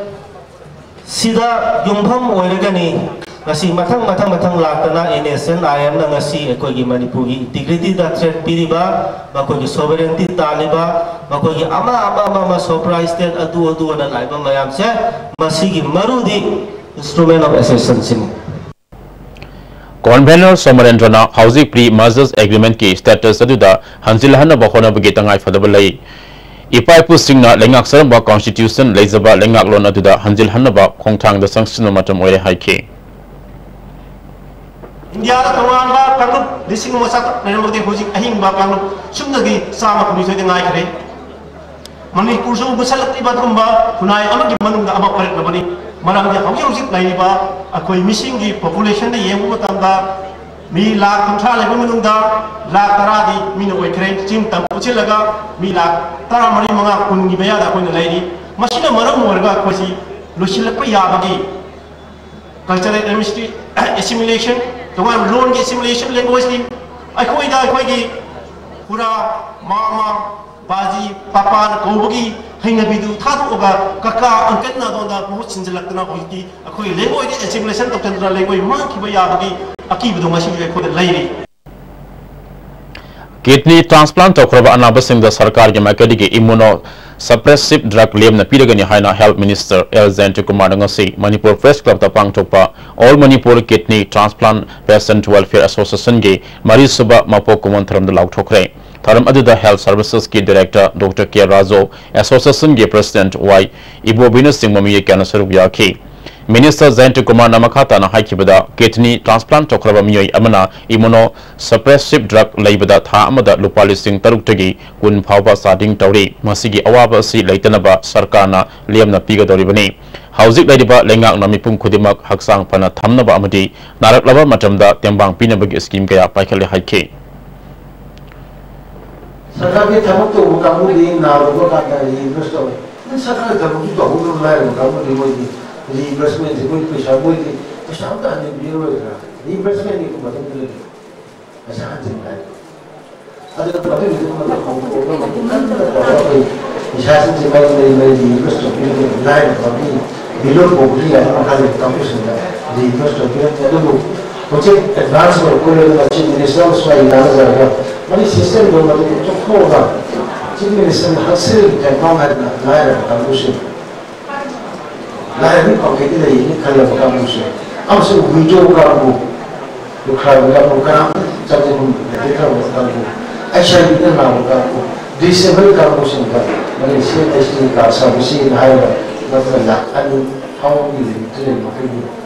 ꯁꯤꯗ ꯌꯨꯝꯐꯝ ꯑꯣꯏꯔꯒꯅꯤ ꯉꯁꯤ ꯃꯊꯪ, ꯃꯊꯪ, ꯃꯊꯪ ꯂꯥꯛꯇꯅ NSCN-IM-ꯅ ꯉꯁꯤ ꯑꯩꯈꯣꯏꯒꯤ ꯃꯅꯤꯄꯨꯔꯒꯤ integrity-ꯗ threat ꯄꯤꯔꯤꯕ, ꯃꯈꯣꯏꯒꯤ sovereignty ꯇꯥꯜꯂꯤꯕ, ꯃꯈꯣꯏꯒꯤ ꯑꯃ, ꯑꯃ, ꯑꯃ, ꯁꯣꯄ꯭ꯔꯥ state ꯑꯗꯨ, ꯑꯗꯨ ꯑꯅ ꯂꯥꯛꯏꯕ ꯃꯌꯥꯝꯁꯦ, ꯃꯁꯤꯒꯤ ꯃꯔꯨꯗꯤ Instrument of Accession-ꯁꯤꯅꯤ꯫ ꯀꯟꯚꯦꯅꯔ ꯁꯣꯃꯔꯦꯟꯗ꯭ꯔꯅ ꯍꯧꯖꯤꯛ pre-merger agreement-ꯀꯤ status ꯑꯗꯨꯗ ꯍꯟꯖꯤꯜꯍꯟꯅꯕ ꯍꯣꯠꯅꯕꯒꯤ ꯇꯉꯥꯏꯐꯗꯕ ꯂꯩ꯫ ꯏꯄꯥ ꯏꯄꯨꯁꯤꯡꯅ ꯂꯩꯉꯥꯛꯆꯔꯝꯕ constitution ꯂꯩꯖꯕ ꯂꯩꯉꯥꯛꯂꯣꯟ ꯑꯗꯨꯗ ꯍꯟꯖꯤꯜꯍꯟꯅꯕ ꯈꯣꯡꯊꯥꯡꯗ ꯆꯪꯁꯤꯟꯕ ꯃꯇꯝ ꯑꯣꯏꯔꯦ ꯍꯥꯏꯈꯤ꯫ ꯏꯟꯗꯤꯌꯥꯗ ꯇꯣꯉꯥꯟꯕ ꯀꯥꯡꯂꯨꯞ ꯂꯤꯁꯤꯡ ꯑꯃ ꯆꯥꯇ꯭ꯔꯨꯛ ꯂꯩꯔꯝꯕꯗꯒꯤ ꯍꯧꯖꯤꯛ ꯑꯍꯤꯡꯕ ꯀꯥꯡꯂꯨꯞ ꯁꯨꯞꯅꯒꯤ ꯆꯥꯝꯃ ꯀꯨꯟꯅꯤꯊꯣꯏꯗ ꯉꯥꯏꯈ꯭ꯔꯦ꯫ ꯃꯅꯤꯄꯨꯔꯁꯨ ꯃꯨꯠꯁꯜꯂꯛꯂꯤꯕ ꯑꯗꯨꯒꯨꯝꯕ ꯈꯨꯟꯅꯥꯏ ꯑꯃꯒꯤ ꯃꯅꯨꯡꯗ ꯑꯃ ꯑꯣꯏꯔꯛꯂꯕꯅꯤ꯫ ꯃꯔꯝꯗꯤ ꯍꯧꯖꯤꯛ ꯍꯧꯖꯤꯛ ꯂꯩꯔꯤꯕ ꯑꯩꯈꯣꯏ ꯃꯤꯁꯤꯡꯒꯤ populationꯗ ꯌꯦꯡꯕ ꯃꯇꯝꯗ ꯃꯤ ꯂꯥꯈ ꯀꯨꯟꯊ꯭ꯔꯥ ꯂꯩꯕ ꯃꯅꯨꯡꯗ ꯂꯥꯈ ꯇꯔꯥꯗꯤ ꯃꯤꯅ ꯑꯣꯏꯈ꯭ꯔꯦ꯫ ꯆꯤꯡ ꯇꯝ ꯄꯨꯟꯁꯤꯜꯂꯒ ꯃꯤ ꯂꯥꯈ ꯇꯔꯥꯃꯔꯤ, ꯃꯉꯥ, ꯀꯨꯟꯒꯤ ꯃꯌꯥꯗ ꯑꯩꯈꯣꯏꯅ ꯂꯩꯔꯤ꯫ ꯃꯁꯤꯅ ꯃꯔꯝ ꯑꯣꯏꯔꯒ ꯑꯩꯈꯣꯏꯁꯤ ꯂꯣꯏꯁꯤꯜꯂꯛꯄ ꯌꯥꯕꯒꯤ cultural assimilation, ꯇꯣꯉꯥꯟꯕ ꯂꯣꯟꯒꯤ assimilation, languageꯀꯤ ꯑꯩꯈꯣꯏꯗ ꯑꯩꯈꯣꯏꯒꯤ ꯈꯨꯔꯥ, ꯃꯥꯃ, ꯕꯥꯖꯤ, ꯄꯥꯄꯥꯅ ꯀꯧꯕꯒꯤ ꯍꯩꯅꯕꯤꯗꯨ ꯊꯥꯗꯣꯛꯑꯒ ꯀꯀꯥ, uncle ꯅꯥꯗꯣꯟꯗ ꯃꯍꯨꯠ ꯁꯤꯟꯖꯜꯂꯛꯇꯅ ꯍꯧꯖꯤꯛꯇꯤ ꯑꯩꯈꯣꯏ ꯂꯦꯡꯒꯣꯏꯗ assimilation ꯇꯧꯁꯤꯟꯗꯅ ꯂꯦꯡꯒꯣꯏ ꯃꯥꯡꯈꯤꯕ ꯌꯥꯕꯒꯤ ꯑꯀꯤꯕꯗꯣ ꯉꯁꯤꯁꯨ ꯑꯩꯈꯣꯏꯗ ꯂꯩꯔꯤ꯫ Kidney transplant ꯇꯧꯈ꯭ꯔꯕ ꯑꯅꯥꯕꯁꯤꯡꯗ ꯁꯔꯀꯥꯔꯒꯤ ꯃꯥꯏꯀꯩꯗꯒꯤ immunosuppressive drug ꯂꯦꯝꯅ ꯄꯤꯔꯒꯅꯤ ꯍꯥꯏꯅ Health Minister ꯑꯦꯜ ꯖꯌꯟꯇꯀꯨꯃꯥꯔꯅ ꯉꯁꯤ ꯃꯅꯤꯄꯨꯔ Press Clubꯇ ꯄꯥꯡꯊꯣꯛꯄ All Manipur Kidney Transplant Patient Welfare Associationꯒꯤ ꯃꯔꯤꯁꯨꯕ ꯃꯄꯣꯛ ꯀꯨꯝꯑꯣꯟ ꯊꯧꯔꯝꯗ ꯂꯥꯎꯊꯣꯛꯈ꯭ꯔꯦ꯫ ꯊꯧꯔꯝ ꯑꯗꯨꯗ Health Servicesꯀꯤ Director Doctor ꯀꯦ ꯔꯥꯖꯨ, Associationꯒꯤ President ꯋꯥꯏ ꯏꯕꯣꯕꯤꯅꯆꯤꯡꯕ ꯃꯤꯑꯣꯏ ꯀꯌꯥꯅ ꯁꯔꯨꯛ ꯌꯥꯈꯤ꯫ Minister ꯖꯌꯟꯇꯀꯨꯃꯥꯔꯅ ꯃꯈꯥ ꯇꯥꯅ ꯍꯥꯏꯈꯤꯕꯗ, kidney transplant ꯇꯧꯈ꯭ꯔꯕ ꯃꯤꯑꯣꯏ ꯑꯃꯅ immunosuppressive drug ꯂꯩꯕꯗ ꯊꯥ ꯑꯃꯗ ꯂꯨꯄꯥ ꯂꯤꯁꯤꯡ ꯇꯔꯨꯛꯇꯒꯤ ꯀꯨꯟ ꯐꯥꯎꯕ charging ꯇꯧꯔꯤ꯫ ꯃꯁꯤꯒꯤ ꯑꯋꯥꯕ ꯑꯁꯤ ꯂꯩꯇꯅꯕ ꯁꯔꯀꯥꯔꯅ ꯂꯦꯝꯅ ꯄꯤꯒꯗꯧꯔꯤꯕꯅꯤ꯫ ꯍꯧꯖꯤꯛ ꯂꯩꯔꯤꯕ ꯂꯩꯉꯥꯛꯅ ꯃꯤꯄꯨꯝ ꯈꯨꯗꯤꯡꯃꯛ ꯍꯛꯆꯥꯡ ꯐꯅ ꯊꯝꯅꯕ ꯑꯃꯗꯤ ꯅꯥꯔꯛꯂꯕ ꯃꯇꯝꯗ ꯇꯦꯡꯕꯥꯡ ꯄꯤꯅꯕꯒꯤ scheme ꯀꯌꯥ ꯄꯥꯏꯈꯠꯂꯦ ꯍꯥꯏꯈꯤ꯫ ꯁꯔꯀꯥꯔꯒꯤ ꯊꯕꯛ ꯇꯧꯕ ꯀꯥꯡꯕꯨꯗꯤ ꯅꯥꯔꯨꯕ ꯀꯥꯟꯗ reimburse ꯇꯧꯋꯤ꯫ ꯅꯪ ꯁꯔꯀꯥꯔꯒꯤ ꯊꯕꯛꯇꯤ ꯇꯧꯍꯧꯗꯕ ꯂꯥꯏꯔꯕ ꯀꯥꯡꯕꯨꯗꯤ ꯃꯣꯏꯗꯤ reimbursementꯁꯦ ꯃꯣꯏ ꯄꯩꯁꯥ, ꯃꯣꯏꯗꯤ ꯄꯩꯁꯥ ꯑꯝꯇ ꯍꯟꯖꯤꯟꯕꯤꯔꯔꯣꯏꯗ꯭ꯔꯥ? Reimbursementꯒꯤ ꯃꯇꯝꯗꯨꯗ ꯄꯩꯁꯥ ꯍꯟꯖꯤꯟꯕ ꯍꯥꯏ꯫ ꯑꯗꯨꯅ ꯃꯗꯨꯒꯤꯗꯨ ꯃꯇꯝ ꯍꯧꯗꯣꯛꯑꯒ ꯃꯇꯝ ꯀꯟꯅ ꯇꯧꯔꯒ ꯑꯩꯈꯣꯏ ꯄꯩꯁꯥꯁꯤꯡꯁꯦ ꯃꯔꯤ ꯃꯔꯤ ꯃꯔꯤ reimburse ꯇꯧꯕꯤꯔꯒ ꯂꯥꯏꯔꯕ ꯃꯤ below poverty line ꯃꯈꯥ ꯂꯩꯕ ꯀꯥꯡꯕꯨꯁꯤꯡꯗ reimburse ꯇꯧꯕꯤꯔꯛꯀꯦ꯫ ꯑꯗꯨꯕꯨ ꯍꯧꯖꯤꯛ advance ꯑꯣꯏꯔꯛꯄ ꯑꯣꯏꯔꯒꯅ Chief Minister ꯑꯃꯁꯨ ꯑꯩ ꯇꯥꯟꯅꯖꯔꯒ ꯃꯗꯨꯒꯤ systemꯗꯣ ꯃꯗꯨ ꯂꯧꯊꯣꯛꯑꯒ Chief Ministerꯅ ꯍꯛꯁꯦꯜꯒꯤ ꯇꯦꯡꯕꯥꯡ ꯍꯥꯏꯗꯅ ꯂꯥꯏꯔꯕ ꯀꯥꯡꯕꯨꯁꯤꯡ, ꯂꯥꯏꯔꯕꯒꯤ ꯄꯥꯎꯈꯩꯗ ꯂꯩꯔꯤꯅꯤ ꯈꯜꯂꯕ ꯀꯥꯡꯕꯨꯁꯤꯡ, ꯑꯃꯁꯨꯡ widow ꯀꯥꯡꯕꯨ, ꯂꯨꯈ꯭ꯔꯥꯕꯤ ꯀꯥꯡꯕꯨ, ꯀꯅꯥꯝꯇ ꯆꯥꯛ ꯆꯦꯈꯨꯝ ꯂꯩꯇꯦ ꯈꯜꯂꯕ ꯀꯥꯡꯕꯨ, HIV ꯅ ꯅꯥꯕ ꯀꯥꯡꯕꯨ, disabled ꯀꯥꯡꯕꯨꯁꯤꯡꯗ ꯃꯔꯩꯁꯤ ꯑꯩꯁꯤ ꯀꯥ ꯁꯥꯕꯁꯤꯅ ꯍꯥꯏꯔꯒ ꯅꯠꯇ꯭ꯔꯒ ꯂꯥꯛ ꯑꯅꯤ ꯐꯥꯎꯕꯒꯤ ꯂꯤꯃꯤꯠꯇ ꯂꯩꯕ ꯃꯈꯩꯗꯤ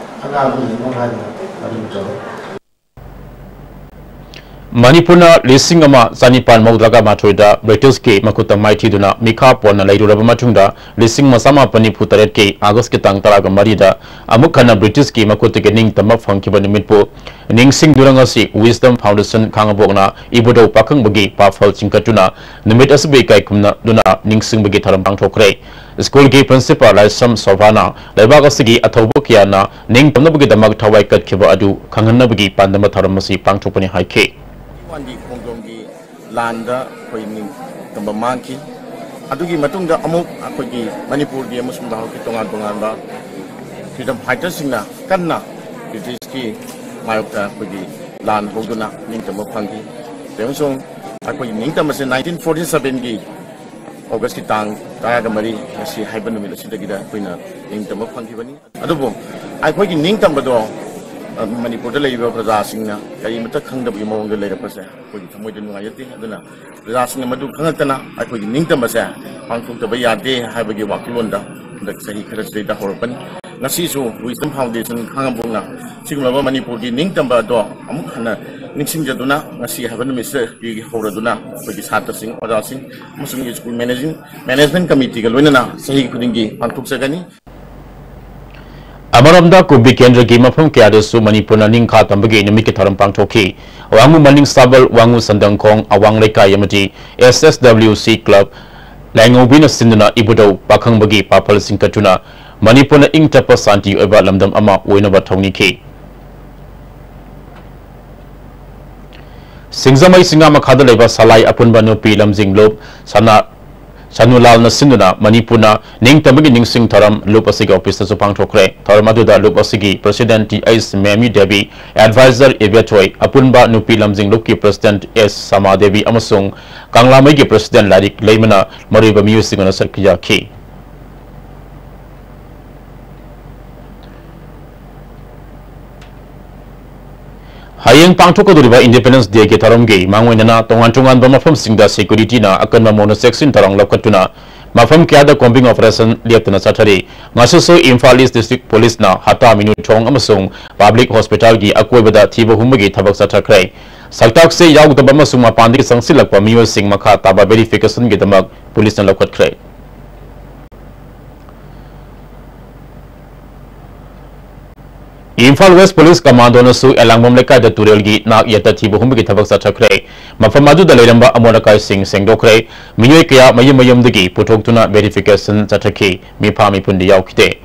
ꯑꯉꯥꯡꯕ ꯌꯦꯡꯅꯕ ꯍꯥꯏꯅ ꯑꯗꯨꯝ ꯇꯧꯏ꯫ ꯃꯅꯤꯄꯨꯔꯅ ꯂꯤꯁꯤꯡ ꯑꯃ ꯆꯅꯤꯄꯥꯟ ꯃꯧꯗ꯭ꯔꯥꯒ ꯃꯥꯊꯣꯏꯗ ꯕ꯭ꯔꯤꯇꯤꯁꯀꯤ ꯃꯈꯨꯠꯇ ꯃꯥꯏꯊꯤꯗꯨꯅ ꯃꯤꯈꯥ ꯄꯣꯟꯅ ꯂꯩꯔꯨꯔꯕ ꯃꯇꯨꯡꯗ, ꯂꯤꯁꯤꯡ ꯑꯃ ꯆꯃꯥꯄꯟ ꯅꯤꯐꯨ ꯇꯔꯦꯠꯀꯤ ꯑꯥꯒꯁꯀꯤ ꯇꯥꯡ ꯇꯔꯥꯒ ꯃꯔꯤꯗ ꯑꯃꯨꯛ ꯍꯟꯅ ꯕ꯭ꯔꯤꯇꯤꯁꯀꯤ ꯃꯈꯨꯠꯇꯒꯤ ꯅꯤꯡꯇꯝꯕ ꯐꯪꯈꯤꯕ ꯅꯨꯃꯤꯠꯄꯨ ꯅꯤꯡꯁꯤꯡꯗꯨꯅ ꯉꯁꯤ Wisdom Foundation ꯈꯥꯉꯕꯣꯛꯅ ꯏꯕꯨꯙꯧ ꯄꯥꯈꯪꯕꯒꯤ ꯄꯥꯐꯜ ꯆꯤꯡꯈꯠꯇꯨꯅ ꯅꯨꯃꯤꯠ ꯑꯁꯤꯕꯨ ꯏꯀꯥꯏ ꯈꯨꯝꯅꯗꯨꯅ ꯅꯤꯡꯁꯤꯡꯕꯒꯤ ꯊꯧꯔꯝ ꯄꯥꯡꯊꯣꯛꯈ꯭ꯔꯦ꯫ ꯁ꯭ꯀꯨꯜꯒꯤ ꯄ꯭ꯔꯤꯟꯁꯤꯄꯥꯜ ꯂꯥꯏꯁ꯭ꯔꯝ ꯁꯣꯚꯥꯅ ꯂꯩꯕꯥꯛ ꯑꯁꯤꯒꯤ ꯑꯊꯧꯕ ꯀꯌꯥꯅ ꯅꯤꯡꯇꯝꯅꯕꯒꯤꯗꯃꯛ ꯊꯋꯥꯏ ꯀꯠꯈꯤꯕ ꯑꯗꯨ ꯈꯪꯍꯟꯅꯕꯒꯤ ꯄꯥꯟꯗꯝꯗ ꯊꯧꯔꯝ ꯑꯁꯤ ꯄꯥꯡꯊꯣꯛꯄꯅꯤ ꯍꯥꯏꯈꯤ꯫ ꯋꯥꯟꯒꯤ ꯈꯣꯡꯖꯣꯝꯒꯤ ꯂꯥꯟꯗ ꯑꯩꯈꯣꯏ ꯅꯤꯡꯇꯝꯕ ꯃꯥꯡꯈꯤ꯫ ꯑꯗꯨꯒꯤ ꯃꯇꯨꯡꯗ ꯑꯃꯨꯛ ꯑꯩꯈꯣꯏꯒꯤ ꯃꯅꯤꯄꯨꯔꯒꯤ ꯑꯃꯁꯨꯡ ꯚꯥꯔꯠꯀꯤ ꯇꯣꯉꯥꯟ ꯇꯣꯉꯥꯟꯕ freedom fighterꯁꯤꯡꯅ ꯀꯟꯅ ꯕ꯭ꯔꯤꯇꯤꯁꯀꯤ ꯃꯥꯌꯣꯛꯇ ꯑꯩꯈꯣꯏꯒꯤ ꯂꯥꯟ ꯍꯧꯗꯨꯅ ꯅꯤꯡꯇꯝꯕ ꯐꯪꯈꯤ꯫ ꯑꯃꯁꯨꯡ ꯑꯩꯈꯣꯏꯒꯤ ꯅꯤꯡꯇꯝꯕꯁꯦ nineteen forty sevenꯒꯤ ꯑꯣꯒꯁꯀꯤ ꯇꯥꯡ ꯇꯔꯥꯒ ꯃꯔꯤ, ꯉꯁꯤ ꯍꯥꯏꯕ ꯅꯨꯃꯤꯠ ꯑꯁꯤꯗꯒꯤꯗ ꯑꯩꯈꯣꯏꯅ ꯅꯤꯡꯇꯝꯕ ꯐꯪꯈꯤꯕꯅꯤ꯫ ꯑꯗꯨꯕꯨ ꯑꯩꯈꯣꯏꯒꯤ ꯅꯤꯡꯇꯝꯕꯗꯣ, ꯑ, ꯃꯅꯤꯄꯨꯔꯗ ꯂꯩꯔꯤꯕ ꯄ꯭ꯔꯖꯥꯁꯤꯡꯅ ꯀꯔꯤꯃꯠꯇ ꯈꯪꯗꯕꯒꯤ ꯃꯑꯣꯡꯗ ꯂꯩꯔꯛꯄꯁꯦ ꯑꯩꯈꯣꯏꯒꯤ ꯊꯃꯣꯏꯗ ꯅꯨꯡꯉꯥꯏꯖꯗꯦ꯫ ꯑꯗꯨꯅ ꯄ꯭ꯔꯖꯥꯁꯤꯡꯅ ꯃꯗꯨ ꯈꯪꯉꯛꯇꯅ ꯑꯩꯈꯣꯏꯒꯤ ꯅꯤꯡꯇꯝꯕꯁꯦ ꯄꯥꯡꯊꯣꯛꯇꯕ ꯌꯥꯗꯦ ꯍꯥꯏꯕꯒꯤ ꯋꯥꯈꯜꯂꯣꯟꯗ ꯍꯟꯗꯛ ꯆꯍꯤ ꯈꯔꯁꯤꯗꯩꯗ ꯍꯧꯔꯛꯄꯅꯤ꯫ ꯉꯁꯤꯁꯨ Wisdom Foundation ꯈꯥꯉꯕꯣꯛꯅ ꯁꯤꯒꯨꯝꯂꯕ ꯃꯅꯤꯄꯨꯔꯒꯤ ꯅꯤꯡꯇꯝꯕ ꯑꯗꯣ ꯑꯃꯨꯛ ꯍꯟꯅ ꯅꯤꯡꯁꯤꯡꯖꯗꯨꯅ ꯉꯁꯤ ꯍꯥꯏꯕ ꯅꯨꯃꯤꯠꯁꯤꯗꯒꯤ ꯍꯧꯔꯗꯨꯅ ꯑꯩꯈꯣꯏꯒꯤ ꯁꯥꯇ꯭ꯔꯁꯤꯡ, ꯑꯣꯖꯥꯁꯤꯡ ꯑꯃꯁꯨꯡ ꯁ꯭ꯀꯨꯜ ꯃꯦꯅꯦꯖꯤꯡ, ꯃꯦꯅꯦꯖꯃꯦꯟꯠ ꯀꯃꯤꯇꯤꯒ ꯂꯣꯏꯅꯅ ꯆꯍꯤ ꯈꯨꯗꯤꯡꯒꯤ ꯄꯥꯡꯊꯣꯛꯆꯒꯅꯤ꯫ ꯑꯃꯔꯣꯝꯗ ꯀꯨꯝꯕꯤ ꯀꯦꯟꯗ꯭ꯔꯒꯤ ꯃꯐꯝ ꯀꯌꯥꯗꯁꯨ ꯃꯅꯤꯄꯨꯔꯅ ꯅꯤꯡꯈꯥ ꯇꯝꯕꯒꯤ ꯅꯨꯃꯤꯠꯀꯤ ꯊꯧꯔꯝ ꯄꯥꯡꯊꯣꯛꯈꯤ꯫ ꯋꯥꯉꯨ ꯃꯅꯤꯡ ꯁꯥꯕꯜ, ꯋꯥꯉꯨ ꯁꯟꯗꯪꯈꯣꯡ, ꯑꯋꯥꯡ ꯂꯩꯀꯥꯏ ꯑꯃꯗꯤ S S W C club ꯂꯥꯏꯉꯧꯕꯤꯅ ꯁꯤꯟꯗꯨꯅ ꯏꯕꯨꯙꯧ ꯄꯥꯈꯪꯕꯒꯤ ꯄꯥꯐꯜ ꯆꯤꯡꯈꯠꯇꯨꯅ ꯃꯅꯤꯄꯨꯔꯅ ꯏꯪ ꯇꯞꯄ ꯁꯥꯟꯇꯤ ꯑꯣꯏꯕ ꯂꯝꯗꯝ ꯑꯃ ꯑꯣꯏꯅꯕ ꯊꯧꯅꯤꯈꯤ꯫ ꯁꯤꯡꯖꯃꯩ ꯆꯤꯡꯉꯥ ꯃꯈꯥꯗ ꯂꯩꯕ ꯁꯂꯥꯏ ꯑꯄꯨꯟꯕ ꯅꯨꯄꯤ ꯂꯝꯖꯤꯡ ꯂꯨꯞ ꯁꯅꯥ ꯁꯅꯨꯂꯥꯜꯅ ꯁꯤꯟꯗꯨꯅ ꯃꯅꯤꯄꯨꯔꯅ ꯅꯤꯡꯇꯝꯕꯒꯤ ꯅꯤꯡꯁꯤꯡ ꯊꯧꯔꯝ ꯂꯨꯞ ꯑꯁꯤꯒꯤ ꯑꯣꯐꯤꯁꯇꯁꯨ ꯄꯥꯡꯊꯣꯛꯈ꯭ꯔꯦ꯫ ꯊꯧꯔꯝ ꯑꯗꯨꯗ ꯂꯨꯞ ꯑꯁꯤꯒꯤ president T H ꯃꯦꯃꯤ Devi, advisor Ibethoi, ꯑꯄꯨꯟꯕ ꯅꯨꯄꯤ ꯂꯝꯖꯤꯡ ꯂꯨꯞꯀꯤ president S ꯁꯃꯥ ꯗꯦꯕꯤ ꯑꯃꯁꯨꯡ ꯀꯪꯂꯥꯃꯩꯒꯤ president ꯂꯥꯏꯔꯤꯛ ꯂꯩꯃꯅ ꯃꯔꯨꯑꯣꯏꯕ ꯃꯤꯑꯣꯏꯁꯤꯡ ꯑꯃꯅ ꯁꯔꯨꯛ ꯌꯥꯈꯤ꯫ ꯍꯌꯦꯡ ꯄꯥꯡꯊꯣꯛꯀꯗꯧꯔꯤꯕ Independence Day ꯒꯤ ꯊꯧꯔꯝꯒꯤ ꯃꯥꯡꯑꯣꯏꯅꯅ ꯇꯣꯉꯥꯟ ꯇꯣꯉꯥꯟꯕ ꯃꯐꯝꯁꯤꯡꯗ security ꯅ ꯑꯀꯟꯕ ꯃꯑꯣꯡꯗ ꯆꯦꯛꯁꯤꯟ ꯊꯧꯔꯥꯡ ꯂꯧꯈꯠꯇꯨꯅ ꯃꯐꯝ ꯀꯌꯥꯗ combing operation ꯂꯦꯞꯇꯅ ꯆꯠꯊꯔꯤ꯫ ꯉꯁꯤꯁꯨ ꯏꯝꯐꯥꯜ East District Police ꯅ ꯍꯠꯇꯥ ꯃꯤꯅꯨ ꯊꯣꯡ ꯑꯃꯁꯨꯡ Public Hospital ꯒꯤ ꯑꯀꯣꯏꯕꯗ ꯊꯤꯕ ꯍꯨꯝꯕꯒꯤ ꯊꯕꯛ ꯆꯠꯊꯈ꯭ꯔꯦ꯫ ꯁꯛꯇꯥꯛꯁꯦ ꯌꯥꯎꯗꯕ ꯑꯃꯁꯨꯡ ꯃꯄꯥꯟꯗꯒꯤ ꯆꯪꯁꯤꯜꯂꯛꯄ ꯃꯤꯑꯣꯏꯁꯤꯡ ꯃꯈꯥ ꯇꯥꯕ verification ꯒꯤꯗꯃꯛ ꯄꯨꯂꯤꯁꯅ ꯂꯧꯈꯠꯈ꯭ꯔꯦ꯫ ꯏꯝꯐꯥꯜ West Police Commando ꯅꯁꯨ ꯑꯦꯂꯥꯡꯕꯝ ꯂꯩꯀꯥꯏꯗ ꯇꯨꯔꯦꯜꯒꯤ ꯅꯥꯛ ꯌꯦꯠꯇ ꯊꯤꯕ ꯍꯨꯝꯕꯒꯤ ꯊꯕꯛ ꯆꯠꯊꯈ꯭ꯔꯦ꯫ ꯃꯐꯝ ꯑꯗꯨꯗ ꯂꯩꯔꯝꯕ ꯑꯃꯣꯠ ꯑꯀꯥꯏꯁꯤꯡ ꯁꯦꯡꯗꯣꯛꯈ꯭ꯔꯦ꯫ ꯃꯤꯑꯣꯏ ꯀꯌꯥ ꯃꯌꯨꯝ ꯃꯌꯨꯝꯗꯒꯤ ꯄꯨꯊꯣꯛꯇꯨꯅ verification ꯆꯠꯊꯈꯤ꯫ ꯃꯤꯐꯥ ꯃꯤꯄꯨꯟꯗꯤ ꯌꯥꯎꯈꯤꯗꯦ꯫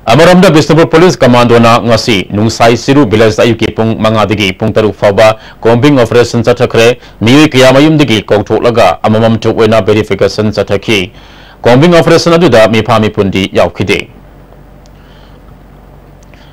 ꯑꯃꯔꯣꯝꯗ ꯕꯤꯁꯅꯨꯄꯨꯔ Police Commando ꯅ ꯉꯁꯤ ꯅꯨꯡꯁꯥꯏ ꯆꯤꯔꯨ village ꯗ ꯑꯌꯨꯛꯀꯤ ꯄꯨꯡ ꯃꯉꯥꯗꯒꯤ ꯄꯨꯡ ꯇꯔꯨꯛ ꯐꯥꯎꯕ combing operation ꯆꯠꯊꯈ꯭ꯔꯦ꯫ ꯃꯤꯑꯣꯏ ꯀꯌꯥ ꯃꯌꯨꯝꯗꯒꯤ ꯀꯧꯊꯣꯛꯂꯒ ꯑꯃꯃꯝ ꯊꯣꯛ ꯑꯣꯏꯅ verification ꯆꯠꯊꯈꯤ꯫ Combing operation ꯑꯗꯨꯗ ꯃꯤꯐꯥ ꯃꯤꯄꯨꯟꯗꯤ ꯌꯥꯎꯈꯤꯗꯦ꯫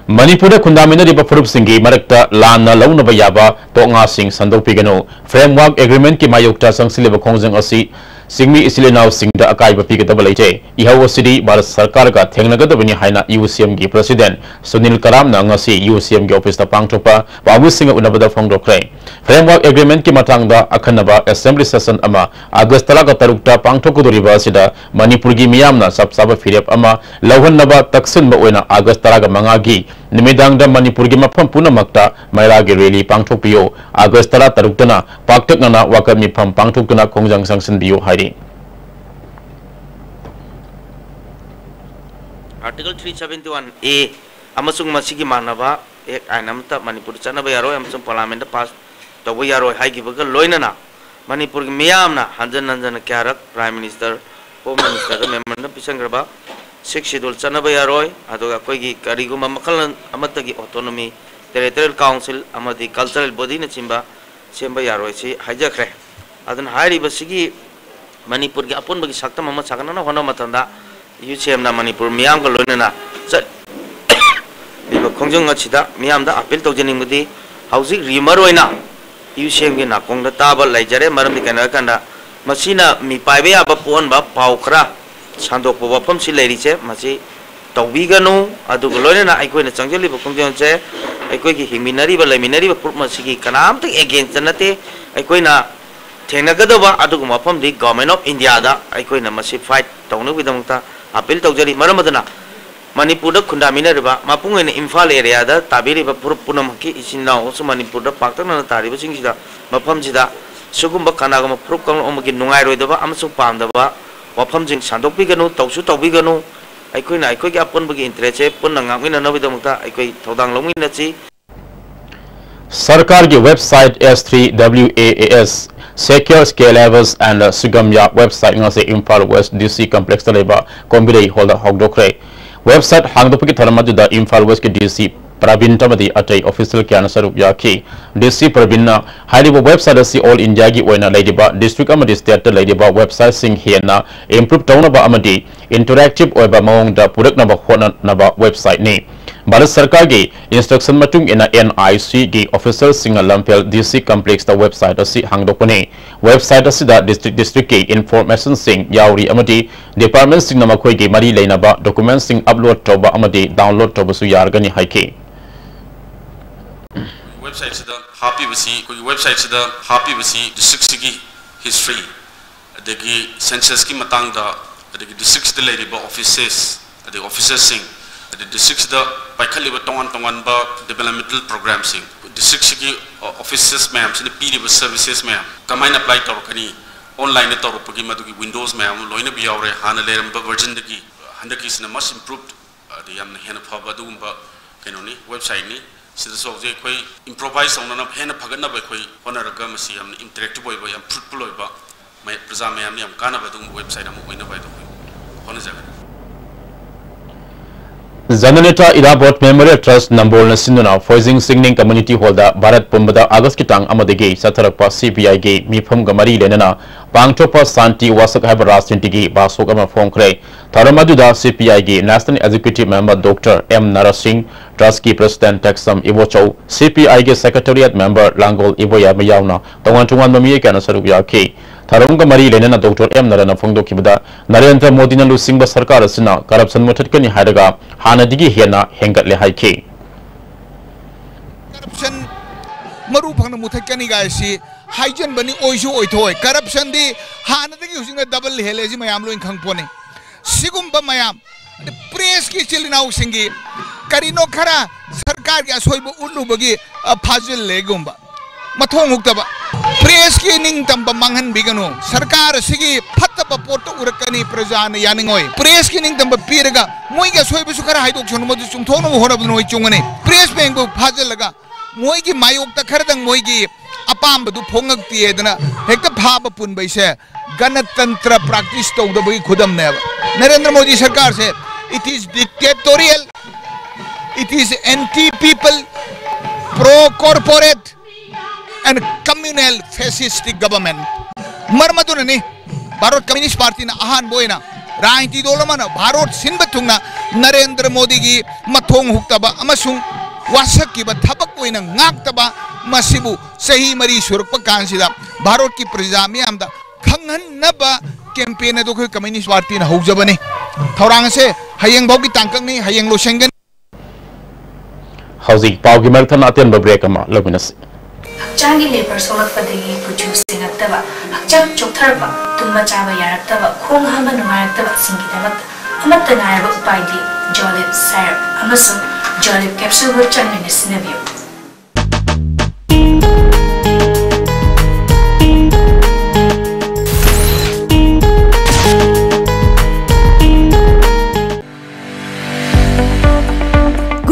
ꯃꯅꯤꯄꯨꯔꯗ ꯈꯨꯟꯗꯥꯃꯤꯟꯅꯔꯤꯕ ꯐꯨꯔꯨꯞꯁꯤꯡꯒꯤ ꯃꯔꯛꯇ ꯂꯥꯟꯅ ꯂꯧꯅꯕ ꯌꯥꯕ ꯇꯣꯛꯉꯥꯁꯤꯡ ꯁꯟꯗꯣꯛꯄꯤꯒꯅꯨ꯫ Framework Agreement ꯀꯤ ꯃꯥꯌꯣꯛꯇ ꯆꯪꯁꯤꯜꯂꯤꯕ ꯈꯣꯡꯖꯪ ꯑꯁꯤ ꯆꯤꯡꯃꯤ ꯏꯆꯤꯜ ꯏꯅꯥꯎꯁꯤꯡꯗ ꯑꯀꯥꯏꯕ ꯄꯤꯒꯗꯕ ꯂꯩꯇꯦ꯫ ꯏꯍꯧ ꯑꯁꯤꯗꯤ ꯚꯥꯔꯠ ꯁꯔꯀꯥꯔꯒ ꯊꯦꯡꯅꯒꯗꯕꯅꯤ ꯍꯥꯏꯅ U C M ꯒꯤ President ꯁꯨꯅꯤꯜ ꯀꯔꯥꯝꯅ ꯉꯁꯤ U C M ꯒꯤ office ꯇ ꯄꯥꯡꯊꯣꯛꯄ ꯄꯥꯎꯃꯤꯁꯤꯡꯒ ꯎꯅꯕꯗ ꯐꯣꯡꯗꯣꯛꯈ꯭ꯔꯦ꯫ Framework Agreement ꯀꯤ ꯃꯇꯥꯡꯗ ꯑꯈꯟꯅꯕ assembly session ꯑꯃ August ꯇꯔꯥꯒ ꯇꯔꯨꯛꯇ ꯄꯥꯡꯊꯣꯛꯀꯗꯧꯔꯤꯕ ꯑꯁꯤꯗ ꯃꯅꯤꯄꯨꯔꯒꯤ ꯃꯤꯌꯥꯝꯅ ꯆꯞ ꯆꯥꯕ ꯐꯤꯔꯦꯞ ꯑꯃ ꯂꯧꯍꯟꯅꯕ ꯇꯛꯁꯤꯟꯕ ꯑꯣꯏꯅ August ꯇꯔꯥꯒ ꯃꯉꯥꯒꯤ ꯅꯨꯃꯤꯗꯥꯡꯗ ꯃꯅꯤꯄꯨꯔꯒꯤ ꯃꯐꯝ ꯄꯨꯝꯅꯃꯛꯇ ꯃꯩꯔꯥꯒꯤ rally ꯄꯥꯡꯊꯣꯛꯄꯤꯌꯨ꯫ August ꯇꯔꯥ ꯇꯔꯨꯛꯇꯅ ꯄꯥꯛꯇꯛꯅꯅ ꯋꯥꯀꯠ ꯃꯤꯐꯝ ꯄꯥꯡꯊꯣꯛꯇꯨꯅ ꯈꯣꯡꯖꯪ ꯆꯪꯁꯤꯟꯕꯤꯌꯨ ꯍꯥꯏꯔꯤ꯫ Article three seventy one A ꯑꯃꯁꯨꯡ ꯃꯁꯤꯒꯤ ꯃꯥꯟꯅꯕ act ꯑꯥꯏꯟ ꯑꯃꯠꯇ ꯃꯅꯤꯄꯨꯔꯗ ꯆꯠꯅꯕ ꯌꯥꯔꯣꯏ ꯑꯃꯁꯨꯡ Parliament ꯇ pass ꯇꯧꯕ ꯌꯥꯔꯣꯏ ꯍꯥꯏꯈꯤꯕꯒ ꯂꯣꯏꯅꯅ ꯃꯅꯤꯄꯨꯔꯒꯤ ꯃꯤꯌꯥꯝꯅ ꯍꯟꯖꯟ ꯍꯟꯖꯟꯅ ꯀꯌꯥꯔꯛ Prime Minister, Home Minister ꯗ memorandum ꯄꯤꯁꯟꯈ꯭ꯔꯕ Sixth Schedule ꯆꯠꯅꯕ ꯌꯥꯔꯣꯏ, ꯑꯗꯨꯒ ꯑꯩꯈꯣꯏꯒꯤ ꯀꯔꯤꯒꯨꯝꯕ ꯃꯈꯜ ꯑꯃꯠꯇꯒꯤ autonomy, territorial council ꯑꯃꯗꯤ cultural body ꯅꯆꯤꯡꯕ ꯁꯦꯝꯕ ꯌꯥꯔꯣꯏ ꯁꯤ ꯍꯥꯏꯖꯈ꯭ꯔꯦ꯫ ꯑꯗꯨꯅ ꯍꯥꯏꯔꯤꯕꯁꯤꯒꯤ ꯃꯅꯤꯄꯨꯔꯒꯤ ꯑꯄꯨꯟꯕꯒꯤ ꯁꯛꯇꯝ ꯑꯃ ꯁꯥꯒꯠꯅꯅꯕ ꯍꯣꯠꯅꯕ ꯃꯇꯝꯗ U C M ꯅ ꯃꯅꯤꯄꯨꯔ ꯃꯤꯌꯥꯝꯒ ꯂꯣꯏꯅꯅ ꯆꯠꯂꯤꯕ ꯈꯣꯡꯖꯪ ꯑꯁꯤꯗ ꯃꯤꯌꯥꯝꯗ appeal ꯇꯧꯖꯅꯤꯡꯕꯗꯤ ꯍꯧꯖꯤꯛ rumour ꯑꯣꯏꯅ U C M ꯒꯤ ꯅꯥꯀꯣꯡꯗ ꯇꯥꯕ ꯂꯩꯖꯔꯦ꯫ ꯃꯔꯝꯗꯤ ꯀꯩꯅꯣ ꯍꯥꯏꯔꯀꯥꯟꯗ ꯃꯁꯤꯅ ꯃꯤꯄꯥꯏꯕ ꯌꯥꯕ ꯄꯣꯛꯍꯟꯕ ꯄꯥꯎ ꯈꯔ ꯁꯟꯗꯣꯛꯄ ꯋꯥꯐꯝꯁꯤ ꯂꯩꯔꯤꯁꯦ ꯃꯁꯤ ꯇꯧꯕꯤꯒꯅꯨ꯫ ꯑꯗꯨꯒ ꯂꯣꯏꯅꯅ ꯑꯩꯈꯣꯏꯅ ꯆꯪꯁꯤꯜꯂꯤꯕ ꯈꯣꯡꯖꯪꯁꯦ ꯑꯩꯈꯣꯏꯒꯤ ꯍꯤꯡꯃꯤꯟꯅꯔꯤꯕ, ꯂꯩꯃꯤꯟꯅꯔꯤꯕ ꯐꯨꯔꯨꯞ ꯑꯁꯤꯒꯤ ꯀꯅꯥꯝꯇ against ꯅꯠꯇꯦ꯫ ꯑꯩꯈꯣꯏꯅ ꯊꯦꯡꯅꯒꯗꯕ ꯑꯗꯨꯒꯨꯝꯕ ꯃꯐꯝꯗꯤ Government of India ꯗ ꯑꯩꯈꯣꯏꯅ ꯃꯁꯤ fight ꯇꯧꯅꯕꯒꯤꯗꯃꯛꯇ appeal ꯇꯧꯖꯔꯤ꯫ ꯃꯔꯝ ꯑꯗꯨꯅ ꯃꯅꯤꯄꯨꯔꯗ ꯈꯨꯟꯗꯥꯃꯤꯟꯅꯔꯤꯕ, ꯃꯄꯨꯡ ꯑꯣꯏꯅ ꯏꯝꯐꯥꯜ area ꯗ ꯇꯥꯕꯤꯔꯤꯕ ꯐꯨꯔꯨꯞ ꯄꯨꯝꯅꯃꯛꯀꯤ ꯏꯆꯤꯟ ꯏꯅꯥꯎ ꯑꯃꯁꯨꯡ ꯃꯅꯤꯄꯨꯔꯗ ꯄꯥꯛꯇꯛꯅꯅ ꯇꯥꯔꯤꯕꯁꯤꯡꯁꯤꯗ, ꯃꯐꯝꯁꯤꯗ ꯁꯤꯒꯨꯝꯕ ꯀꯅꯥꯒꯨꯝꯕ ꯐꯨꯔꯨꯞ ꯀꯥꯡꯂꯨꯞ ꯑꯃꯒꯤ ꯅꯨꯡꯉꯥꯏꯔꯣꯏꯗꯕ ꯑꯃꯁꯨꯡ ꯄꯥꯝꯗꯕ ꯋꯥꯐꯝꯁꯤꯡ ꯁꯟꯗꯣꯛꯄꯤꯒꯅꯨ, ꯇꯧꯁꯨ ꯇꯧꯕꯤꯒꯅꯨ꯫ ꯑꯩꯈꯣꯏꯅ ꯑꯩꯈꯣꯏꯒꯤ ꯑꯄꯨꯟꯕꯒꯤ interest ꯁꯦ ꯄꯨꯟꯅ ꯉꯥꯛꯃꯤꯟꯅꯅꯕꯒꯤꯗꯃꯛꯇ ꯑꯩꯈꯣꯏ ꯊꯧꯗꯥꯡ ꯂꯧꯃꯤꯟꯅꯁꯤ꯫ ꯁꯔꯀꯥꯔꯒꯤ website S three W A A S Secure, Scalable and Sugamya website ꯉꯁꯤ Imphal West D C complex ꯇ ꯂꯩꯕ ꯀꯣꯝꯕꯤꯔꯩ hall ꯗ ꯍꯧꯗꯣꯛꯈ꯭ꯔꯦ꯫ Website ꯍꯥꯡꯗꯣꯛꯄꯒꯤ ꯊꯧꯔꯝ ꯑꯗꯨꯗ ꯏꯝꯐꯥꯜ West ꯀꯤ D C ꯄ꯭ꯔꯕꯤꯟ ꯑꯃꯗꯤ ꯑꯇꯩ official ꯀꯌꯥꯅ ꯁꯔꯨꯛ ꯌꯥꯈꯤ꯫ D C ꯄ꯭ꯔꯕꯤꯟꯅ ꯍꯥꯏꯔꯤꯕ website ꯑꯁꯤ all India ꯒꯤ ꯑꯣꯏꯅ ꯂꯩꯔꯤꯕ district ꯑꯃꯗꯤ state ꯇ ꯂꯩꯔꯤꯕ website ꯁꯤꯡ ꯍꯦꯟꯅ improve ꯇꯧꯅꯕ ꯑꯃꯗꯤ interactive ꯑꯣꯏꯕ ꯃꯑꯣꯡꯗ ꯄꯨꯔꯛꯅꯕ ꯍꯣꯠꯅꯅꯕ website ꯅꯤ꯫ ꯚꯥꯔꯠ ꯁꯔꯀꯥꯔꯒꯤ instruction ꯃꯇꯨꯡ ꯏꯟꯅ N I C ꯒꯤ officer ꯁꯤꯡꯅ ꯂꯝꯐꯦꯜ D C complex ꯇ website ꯑꯁꯤ ꯍꯥꯡꯗꯣꯛꯄꯅꯤ꯫ Website ꯑꯁꯤꯗ district district ꯀꯤ information ꯁꯤꯡ ꯌꯥꯎꯔꯤ ꯑꯃꯗꯤ department ꯁꯤꯡꯅ ꯃꯈꯣꯏꯒꯤ ꯃꯔꯤ ꯂꯩꯅꯕ document ꯁꯤꯡ upload ꯇꯧꯕ ꯑꯃꯗꯤ download ꯇꯧꯕꯁꯨ ꯌꯥꯔꯒꯅꯤ ꯍꯥꯏꯈꯤ꯫ Website ꯁꯤꯗ ꯍꯥꯞꯄꯤꯕꯁꯤ, ꯑꯩꯈꯣꯏꯒꯤ website ꯁꯤꯗ ꯍꯥꯞꯄꯤꯕꯁꯤ district ꯁꯤꯒꯤ history, ꯑꯗꯒꯤ census ꯀꯤ ꯃꯇꯥꯡꯗ, ꯑꯗꯒꯤ district ꯁꯤꯗ ꯂꯩꯔꯤꯕ offices, ꯑꯗꯩ officers ꯁꯤꯡ, ꯑꯗꯩ district ꯁꯤꯗ ꯄꯥꯏꯈꯠꯂꯤꯕ ꯇꯣꯉꯥꯟ ꯇꯣꯉꯥꯟꯕ developmental program ꯁꯤꯡ, district ꯁꯤꯒꯤ, ꯑ, offices ꯃꯌꯥꯝꯁꯤꯅ ꯄꯤꯔꯤꯕ services ꯃꯌꯥꯝ ꯀꯃꯥꯏꯅ apply ꯇꯧꯔꯛꯀꯅꯤ, online ꯗ ꯇꯧꯔꯛꯄꯒꯤ ꯃꯗꯨꯒꯤ windows ꯃꯌꯥꯝ ꯑꯃ ꯂꯣꯏꯅ ꯌꯥꯎꯔꯦ꯫ ꯍꯥꯟꯅ ꯂꯩꯔꯝꯕ version ꯗꯒꯤ ꯍꯟꯗꯛꯀꯤꯁꯤꯅ much improved, ꯑꯗꯩ ꯌꯥꯝꯅ ꯍꯦꯟꯅ ꯐꯕ ꯑꯗꯨꯒꯨꯝꯕ ꯀꯩꯅꯣꯅꯤ, website ꯅꯤ꯫ ꯁꯤꯗꯁꯨ ꯍꯧꯖꯤꯛ ꯑꯩꯈꯣꯏ improvise ꯇꯧꯅꯅꯕ, ꯍꯦꯟꯅ ꯐꯒꯠꯅꯕ ꯑꯩꯈꯣꯏ ꯍꯣꯠꯅꯔꯒ ꯃꯁꯤ ꯌꯥꯝꯅ interactive ꯑꯣꯏꯕ, ꯌꯥꯝ fruitful ꯑꯣꯏꯕ, ꯃꯩ-, ꯄ꯭ꯔꯖꯥ ꯃꯌꯥꯝꯗ ꯌꯥꯝ ꯀꯥꯟꯅꯕ ꯑꯗꯨꯒꯨꯝꯕ website ꯑꯃ ꯑꯣꯏꯅꯕ ꯍꯥꯏꯗꯣ ꯑꯩꯈꯣꯏ ꯍꯣꯠꯅꯖꯒꯅꯤ꯫ ꯖꯅꯅꯦꯇꯥ ꯏꯔꯥꯕꯣꯠ Memorial Trust ꯅꯝꯕꯣꯜꯅ ꯁꯤꯟꯗꯨꯅ ꯐꯣꯏꯖꯤꯡ ꯆꯤꯡꯅꯤꯡ community hall ꯗ ꯚꯥꯔꯠ ꯄꯨꯝꯕꯗ August ꯀꯤ ꯇꯥꯡ ꯑꯃꯗꯒꯤ ꯆꯠꯊꯔꯛꯄ C P I ꯒꯤ ꯃꯤꯐꯝꯒ ꯃꯔꯤ ꯂꯩꯅꯅ ꯄꯥꯡꯊꯣꯛꯄ ꯁꯥꯟꯇꯤ ꯋꯥꯁꯛ ꯍꯥꯏꯕ ꯔꯥꯖꯅꯤꯇꯤꯒꯤ ꯕꯥꯁꯣꯛ ꯑꯃ ꯐꯣꯡꯈ꯭ꯔꯦ꯫ ꯊꯧꯔꯝ ꯑꯗꯨꯗ C P I ꯒꯤ National Executive Member Doctor M ꯅꯔꯁꯤꯡ, Trust ꯀꯤ President ꯇꯦꯛꯁꯝ Ibochou, C P I ꯒꯤ Secretariat Member ꯂꯥꯡꯒꯣꯜ ꯏꯕꯣꯌꯥꯏꯃ ꯌꯥꯎꯅ ꯇꯣꯉꯥꯟ ꯇꯣꯉꯥꯟꯕ ꯃꯤꯑꯣꯏ ꯀꯌꯥꯅ ꯁꯔꯨꯛ ꯌꯥꯈꯤ꯫ ꯊꯧꯔꯝꯒ ꯃꯔꯤ ꯂꯩꯅꯅ ꯗꯣꯛꯇꯔ ꯑꯦꯝ ꯅꯔꯥꯅ ꯐꯣꯡꯗꯣꯛꯈꯤꯕꯗ, ꯅꯔꯦꯟꯗ꯭ꯔ ꯃꯣꯗꯤꯅ ꯂꯨꯆꯤꯡꯕ ꯁꯔꯀꯥꯔ ꯑꯁꯤꯅ ꯀꯔꯞꯁꯟ ꯃꯨꯊꯠꯀꯅꯤ ꯍꯥꯏꯔꯒ ꯍꯥꯟꯅꯗꯒꯤ ꯍꯦꯟꯅ ꯍꯦꯟꯒꯠꯂꯦ ꯍꯥꯏꯈꯤ꯫ ꯀꯔꯞꯁꯟ ꯃꯔꯨ ꯐꯪꯅ ꯃꯨꯊꯠꯀꯅꯤ ꯀꯥꯏꯁꯤ ꯍꯥꯏꯖꯟꯕꯅꯤ, ꯑꯣꯏꯁꯨ ꯑꯣꯏꯊꯣꯛꯑꯣꯏ꯫ ꯀꯔꯞꯁꯟꯗꯤ ꯍꯥꯟꯅꯗꯒꯤ ꯍꯧꯖꯤꯛꯅ ꯗꯕꯜ ꯍꯦꯜꯂꯦ, ꯁꯤ ꯃꯌꯥꯝ ꯂꯣꯏ ꯈꯪꯄꯣꯠꯅꯤ꯫ ꯁꯤꯒꯨꯝꯕ ꯃꯌꯥꯝ, ꯄ꯭ꯔꯦꯁꯀꯤ ꯏꯆꯤꯜ ꯏꯅꯥꯎꯁꯤꯡꯒꯤ ꯀꯔꯤꯅꯣ ꯈꯔ ꯁꯔꯀꯥꯔꯒꯤ ꯑꯁꯣꯏꯕ ꯎꯠꯂꯨꯕꯒꯤ, ꯑ, ꯐꯥꯖꯤꯜꯂꯦꯒꯨꯝꯕ, ꯃꯊꯣꯡ ꯍꯨꯛꯇꯕ꯫ ꯄ꯭ꯔꯦꯁꯀꯤ ꯅꯤꯡꯇꯝꯕ ꯃꯥꯡꯍꯟꯕꯤꯒꯅꯨ꯫ ꯁꯔꯀꯥꯔ ꯑꯁꯤꯒꯤ ꯐꯠꯇꯕ ꯄꯣꯠꯇ ꯎꯔꯛꯀꯅꯤ, ꯄ꯭ꯔꯖꯥꯅ ꯌꯥꯅꯤꯡꯉꯣꯏ꯫ ꯄ꯭ꯔꯦꯁꯀꯤ ꯅꯤꯡꯇꯝꯕ ꯄꯤꯔꯒ ꯃꯣꯏꯒꯤ ꯑꯁꯣꯏꯕꯁꯨ ꯈꯔ ꯍꯥꯏꯗꯣꯛꯁꯅꯨ, ꯃꯗꯨ ꯆꯨꯝꯊꯣꯛꯅꯕ ꯍꯣꯠꯅꯕꯗ ꯅꯣꯏ ꯆꯨꯝꯒꯅꯤ꯫ ꯄ꯭ꯔꯦꯁ ꯃꯦꯟꯕꯨ ꯐꯥꯖꯤꯜꯂꯒ ꯃꯣꯏꯒꯤ ꯃꯥꯌꯣꯛꯇ ꯈꯔꯗꯪ ꯃꯣꯏꯒꯤ ꯑꯄꯥꯝꯕꯗꯨ ꯐꯣꯡꯉꯛꯇꯦꯗꯅ ꯍꯦꯛꯇ ꯐꯥꯕ ꯄꯨꯟꯕꯩꯁꯦ ꯒꯅꯇꯟꯇ꯭ꯔ ꯄ꯭ꯔꯥꯛꯇꯤꯁ ꯇꯧꯗꯕꯒꯤ ꯈꯨꯗꯝꯅꯦꯕ꯫ Narendra Modi ꯁꯔꯀꯥꯔꯁꯦ, it is dictatorial, it is anti people, pro corporate and communal fascistic government꯫ ꯃꯔꯝ ꯑꯗꯨꯅꯅꯤ ꯚꯥꯔꯠ ꯀꯝꯌꯨꯅꯤꯁ ꯄꯥꯔꯇꯤꯅ ꯑꯍꯥꯟꯕ ꯑꯣꯏꯅ ꯔꯥꯖꯅꯤꯇꯤ ꯗꯣꯜ ꯑꯃꯅ ꯚꯥꯔꯠ ꯁꯤꯟꯕ ꯊꯨꯡꯅ ꯅꯔꯦꯟꯗ꯭ꯔ ꯃꯣꯗꯤꯒꯤ ꯃꯊꯣꯡ ꯍꯨꯛꯇꯕ ꯑꯃꯁꯨꯡ ꯋꯥꯁꯛꯈꯤꯕ ꯊꯕꯛ ꯑꯣꯏꯅ ꯉꯥꯛꯇꯕ ꯃꯁꯤꯕꯨ ꯆꯍꯤ ꯃꯔꯤ ꯁꯨꯔꯛꯄ ꯀꯥꯟꯁꯤꯗ ꯚꯥꯔꯠꯀꯤ ꯄ꯭ꯔꯖꯥ ꯃꯤꯌꯥꯝꯗ ꯈꯪꯍꯟꯅꯕ ꯀꯦꯝꯄꯦꯟ ꯑꯗꯨ ꯑꯩꯈꯣꯏ ꯀꯝꯌꯨꯅꯤꯁ ꯄꯥꯔꯇꯤꯅ ꯍꯧꯖꯕꯅꯤ꯫ ꯊꯧꯔꯥꯡ ꯑꯁꯦ ꯍꯌꯦꯡ ꯐꯥꯎꯒꯤ ꯇꯥꯡꯀꯛꯅꯤ, ꯍꯌꯦꯡ ꯂꯣꯏꯁꯤꯟꯒꯅꯤ꯫ ꯍꯧꯖꯤꯛ ꯄꯥꯎꯒꯤ ꯃꯔꯛ ꯊꯠꯅ ꯑꯇꯦꯟꯕ ꯕ꯭ꯔꯦꯛ ꯑꯃ ꯂꯧꯃꯤꯟꯅꯁꯤ꯫ ꯍꯛꯆꯥꯡꯒꯤ ꯂꯦꯕꯔ ꯁꯣꯛꯂꯛꯄꯗꯒꯤ ꯀꯨꯆꯨ ꯁꯦꯡꯉꯛꯇꯕ, ꯍꯛꯆꯥꯡ ꯆꯣꯛꯊꯔꯛꯄ, ꯇꯨꯝꯕ ꯆꯥꯕ ꯌꯥꯔꯛꯇꯕ, ꯈꯣꯡ ꯍꯥꯝꯕ ꯅꯨꯡꯉꯥꯏꯔꯛꯇꯕꯁꯤꯡꯒꯤꯗꯃꯛꯇ ꯑꯃꯠꯇ ꯉꯥꯏꯔꯕ ꯎꯄꯥꯏꯗꯤ ꯖꯣꯂꯤꯞ ꯁꯥꯏꯔꯞ ꯑꯃꯁꯨꯡ ꯖꯣꯂꯤꯞ ꯀꯦꯞꯁꯨꯜꯕꯨ ꯆꯥꯡ ꯅꯥꯏꯅ ꯁꯤꯖꯤꯟꯅꯕꯤꯌꯨ꯫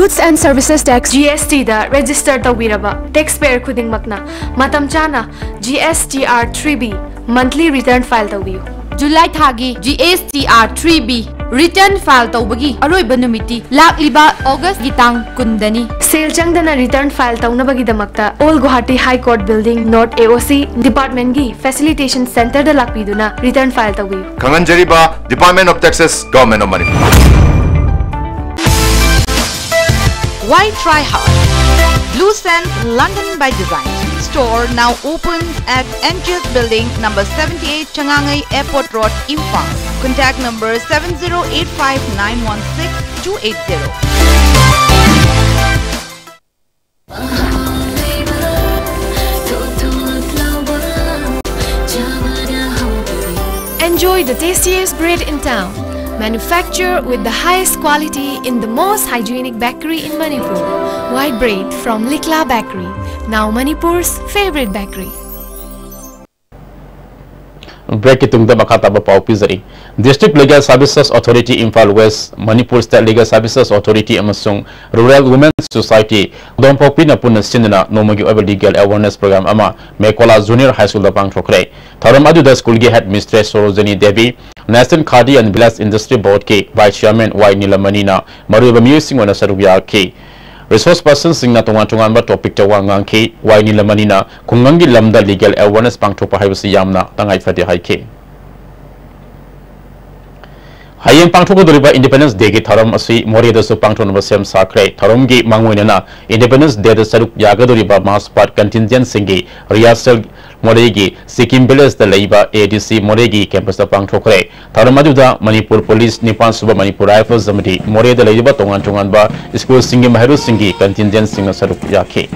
Goods and Services Tax, G S T the register ꯇꯧꯕꯤꯔꯕ taxpayer ꯈꯨꯗꯤꯡꯃꯛꯅ ꯃꯇꯝ ꯆꯥꯅ G S T R three B monthly return file ꯇꯧꯕꯤꯌꯨ꯫ ꯖꯨꯂꯥꯏ ꯊꯥꯒꯤ G S T R three B return file ꯇꯧꯕꯒꯤ ꯑꯔꯣꯏꯕ ꯅꯨꯃꯤꯠꯇꯤ ꯂꯥꯛꯂꯤꯕ ꯑꯣꯒꯁꯀꯤ ꯇꯥꯡ ꯀꯨꯟꯗꯅꯤ꯫ ꯁꯦꯜ ꯆꯪꯗꯅ return file ꯇꯧꯅꯕꯒꯤꯗꯃꯛꯇ Old Guwahati High Court Building, North A O C department ꯒꯤ facilitation center ꯗ ꯂꯥꯛꯄꯤꯗꯨꯅ return file ꯇꯧꯕꯤꯌꯨ꯫ ꯈꯪꯍꯟꯖꯔꯤꯕ Department of Taxes, Government of Manipur꯫ Why try hard? Blue Sand, London by Design. Store now open at N G S Building, number seventy-eight, Changangei Airport Road, Imphal. Contact number seven zero eight five nine one six two eight zero. Enjoy the tastiest bread in town. Manufactured with the highest quality in the most hygienic bakery in Manipur. White bread from Likla Bakery, now Manipur's favorite bakery. Break ꯀꯤ ꯇꯨꯡꯗ ꯃꯈꯥ ꯇꯥꯕ ꯄꯥꯎ ꯄꯤꯖꯔꯤ꯫ District Legal Services Authority, Imphal West, Manipur State Legal Services Authority ꯑꯃꯁꯨꯡ Rural Women Society ꯈꯨꯗꯣꯝꯄꯣꯛꯄꯤꯅ ꯄꯨꯟꯅ ꯁꯤꯟꯗꯨꯅ ꯅꯣꯡꯃꯒꯤ ꯑꯣꯏꯕ legal awareness program ꯑꯃ ꯃꯦꯀꯣꯂꯥ Junior High School ꯗ ꯄꯥꯡꯊꯣꯛꯈ꯭ꯔꯦ꯫ ꯊꯧꯔꯝ ꯑꯗꯨꯗ ꯁ꯭ꯀꯨꯜꯒꯤ headmistress Sarojini Devi, National Khadi and Village Industry Board ꯀꯤ Vice Chairman ꯋꯥꯏ ꯅꯤꯂꯃꯅꯤꯅ ꯃꯔꯨꯑꯣꯏꯕ ꯃꯤꯑꯣꯏꯁꯤꯡ ꯑꯣꯏꯅ ꯁꯔꯨꯛ ꯌꯥꯈꯤ꯫ Resource personꯁꯤꯡꯅ ꯇꯣꯉꯥꯟ ꯇꯣꯉꯥꯟꯕ topic ꯇ ꯋꯥ ꯉꯥꯡꯈꯤ꯫ ꯋꯥꯏ ꯅꯤꯂꯃꯅꯤꯅ ꯈꯨꯡꯒꯪꯒꯤ ꯂꯝꯗ legal awareness ꯄꯥꯡꯊꯣꯛꯄ ꯍꯥꯏꯕꯁꯤ ꯌꯥꯝꯅ ꯇꯉꯥꯏ ꯐꯗꯦ ꯍꯥꯏꯈꯤ꯫ ꯍꯌꯦꯡ ꯄꯥꯡꯊꯣꯛꯀꯗꯧꯔꯤꯕ Independence Day ꯒꯤ ꯊꯧꯔꯝ ꯑꯁꯤ ꯃꯣꯔꯦꯗꯁꯨ ꯄꯥꯡꯊꯣꯛꯅꯕ ꯁꯦꯝ ꯁꯥꯈ꯭ꯔꯦ꯫ ꯊꯧꯔꯝꯒꯤ ꯃꯥꯡꯑꯣꯏꯅꯅ Independence Day ꯗ ꯁꯔꯨꯛ ꯌꯥꯒꯗꯧꯔꯤꯕ march past contingent ꯁꯤꯡꯒꯤ rehearsal ꯃꯣꯔꯦꯒꯤ ꯁꯤꯛꯀꯤꯝ village ꯇ ꯂꯩꯕ A D C ꯃꯣꯔꯦꯒꯤ campus ꯇ ꯄꯥꯡꯊꯣꯛꯈ꯭ꯔꯦ꯫ ꯊꯧꯔꯝ ꯑꯗꯨꯗ ꯃꯅꯤꯄꯨꯔ police, ꯅꯤꯄꯥꯟ ꯁꯨꯕ ꯃꯅꯤꯄꯨꯔ Rifles ꯑꯃꯗꯤ ꯃꯣꯔꯦꯗ ꯂꯩꯔꯤꯕ ꯇꯣꯉꯥꯟ ꯇꯣꯉꯥꯟꯕ ꯁ꯭ꯀꯨꯜꯁꯤꯡꯒꯤ ꯃꯍꯩꯔꯣꯏꯁꯤꯡꯒꯤ contingent ꯁꯤꯡꯅ ꯁꯔꯨꯛ ꯌꯥꯈꯤ꯫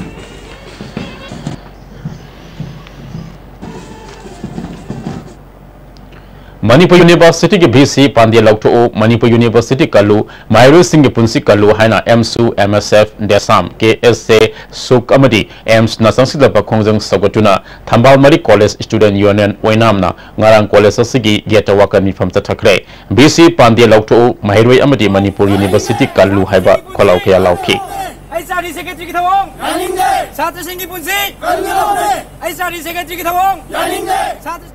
ꯃꯅꯤꯄꯨꯔ University ꯒꯤ V C ꯄꯥꯟꯗꯦ ꯂꯧꯊꯣꯛꯎ, ꯃꯅꯤꯄꯨꯔ University ꯀꯜꯂꯨ, ꯃꯍꯩꯔꯣꯏꯁꯤꯡꯒꯤ ꯄꯨꯟꯁꯤ ꯀꯜꯂꯨ ꯍꯥꯏꯅ ꯑꯦꯝꯁꯨ, M S F, ꯗꯦꯁꯥꯝ, K S A, ꯁꯨꯛ ꯑꯃꯗꯤ ꯑꯦꯝꯁꯅ ꯆꯪꯁꯤꯜꯂꯛꯄ ꯈꯣꯡꯖꯪ ꯁꯧꯒꯠꯇꯨꯅ ꯊꯝꯕꯥꯜ ꯃꯔꯤ College Student Union ꯑꯣꯏꯅꯥꯝꯅ ꯉꯔꯥꯡ college ꯑꯁꯤꯒꯤ gate ꯇ ꯋꯥꯀꯠ ꯃꯤꯐꯝ ꯆꯠꯊꯈ꯭ꯔꯦ꯫ V C ꯄꯥꯟꯗꯦ ꯂꯧꯊꯣꯛꯎ, ꯃꯍꯩꯔꯣꯏ ꯑꯃꯗꯤ ꯃꯅꯤꯄꯨꯔ University ꯀꯜꯂꯨ ꯍꯥꯏꯕ ꯈꯣꯜꯂꯥꯎ ꯀꯌꯥ ꯂꯥꯎꯈꯤ꯫ ꯑꯩꯆ ꯑꯥꯔ ꯗꯤ ꯁꯦꯀ꯭ꯔꯦꯇꯔꯤꯒꯤ ꯊꯧꯑꯣꯡ ꯌꯥꯅꯤꯡꯗꯦ꯫ ꯁꯥꯇ꯭ꯔꯁꯤꯡꯒꯤ ꯄꯨꯟꯁꯤ ꯀꯟꯒꯗꯧꯔꯦ꯫ ꯑꯩꯆ ꯑꯥꯔ ꯗꯤ ꯁꯦꯀ꯭ꯔꯦꯇꯔꯤꯒꯤ ꯊꯧꯑꯣꯡ ꯌꯥꯅꯤꯡꯗꯦ꯫ ꯁꯥꯇ꯭ꯔ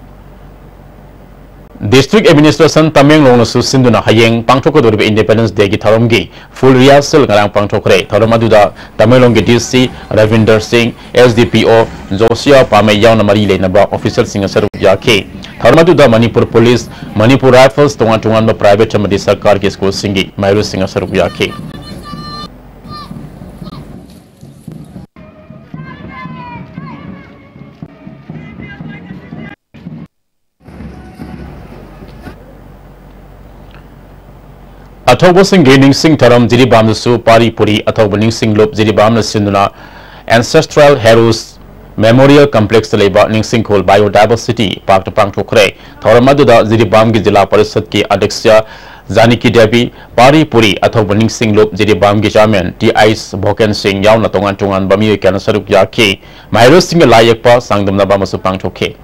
District Administration ꯇꯃꯦꯡꯂꯣꯡꯅꯁꯨ ꯁꯤꯟꯗꯨꯅ ꯍꯌꯦꯡ ꯄꯥꯡꯊꯣꯛꯀꯗꯧꯔꯤꯕ Independence Day ꯒꯤ ꯊꯧꯔꯝꯒꯤ full rehearsal ꯉꯔꯥꯡ ꯄꯥꯡꯊꯣꯛꯈ꯭ꯔꯦ꯫ ꯊꯧꯔꯝ ꯑꯗꯨꯗ ꯇꯃꯦꯡꯂꯣꯡꯒꯤ D C ꯔꯕꯤꯟꯗꯔ ꯁꯤꯡ, S D P O Josiah ꯄꯥꯃꯩ ꯌꯥꯎꯅ ꯃꯔꯤ ꯂꯩꯅꯕ official ꯁꯤꯡꯅ ꯁꯔꯨꯛ ꯌꯥꯈꯤ꯫ ꯊꯧꯔꯝ ꯑꯗꯨꯗ ꯃꯅꯤꯄꯨꯔ police, ꯃꯅꯤꯄꯨꯔ Rifles, ꯇꯣꯉꯥꯟ ꯇꯣꯉꯥꯟꯕ private ꯑꯃꯗꯤ ꯁꯔꯀꯥꯔꯒꯤ ꯁ꯭ꯀꯨꯜꯁꯤꯡꯒꯤ ꯃꯍꯩꯔꯣꯏꯁꯤꯡꯅ ꯁꯔꯨꯛ ꯌꯥꯈꯤ꯫ ꯑꯊꯧꯕꯁꯤꯡꯒꯤ ꯅꯤꯡꯁꯤꯡ ꯊꯧꯔꯝ ꯖꯤꯔꯤꯕꯥꯝꯗꯁꯨ ꯄꯥꯔꯤ ꯄꯨꯔꯤ ꯑꯊꯧꯕ ꯅꯤꯡꯁꯤꯡ ꯂꯨꯞ ꯖꯤꯔꯤꯕꯥꯝꯅ ꯁꯤꯟꯗꯨꯅ Ancestral Heroes Memorial Complexꯇ ꯂꯩꯕ ꯅꯤꯡꯁꯤꯡꯈꯣꯜ Biodiversity Parkꯇ ꯄꯥꯡꯊꯣꯛꯈ꯭ꯔꯦ꯫ ꯊꯧꯔꯝ ꯑꯗꯨꯗ ꯖꯤꯔꯤꯕꯥꯝꯒꯤ ꯖꯤꯂꯥ ꯄꯔꯤꯁꯗꯀꯤ ꯑꯗ꯭ꯌꯛꯁ ꯖꯥꯅꯤꯀꯤ ꯗꯦꯕꯤ, ꯄꯥꯔꯤ ꯄꯨꯔꯤ ꯑꯊꯧꯕ ꯅꯤꯡꯁꯤꯡ ꯂꯨꯞ ꯖꯤꯔꯤꯕꯥꯝꯒꯤ ꯆꯤꯌꯔꯃꯦꯟ ꯇꯤ ꯑꯥꯏꯁ ꯚꯣꯀꯦꯟ ꯁꯤꯡ ꯌꯥꯎꯅ ꯇꯣꯉꯥꯟ ꯇꯣꯉꯥꯟꯕ ꯃꯤꯑꯣꯏ ꯀꯌꯥꯅ ꯁꯔꯨꯛ ꯌꯥꯈꯤ꯫ ꯃꯍꯩꯔꯣꯏꯁꯤꯡꯒ ꯂꯥꯏ ꯌꯦꯛꯄ ꯆꯥꯡꯗꯝꯅꯕ ꯑꯃꯁꯨ ꯄꯥꯡꯊꯣꯛꯈꯤ꯫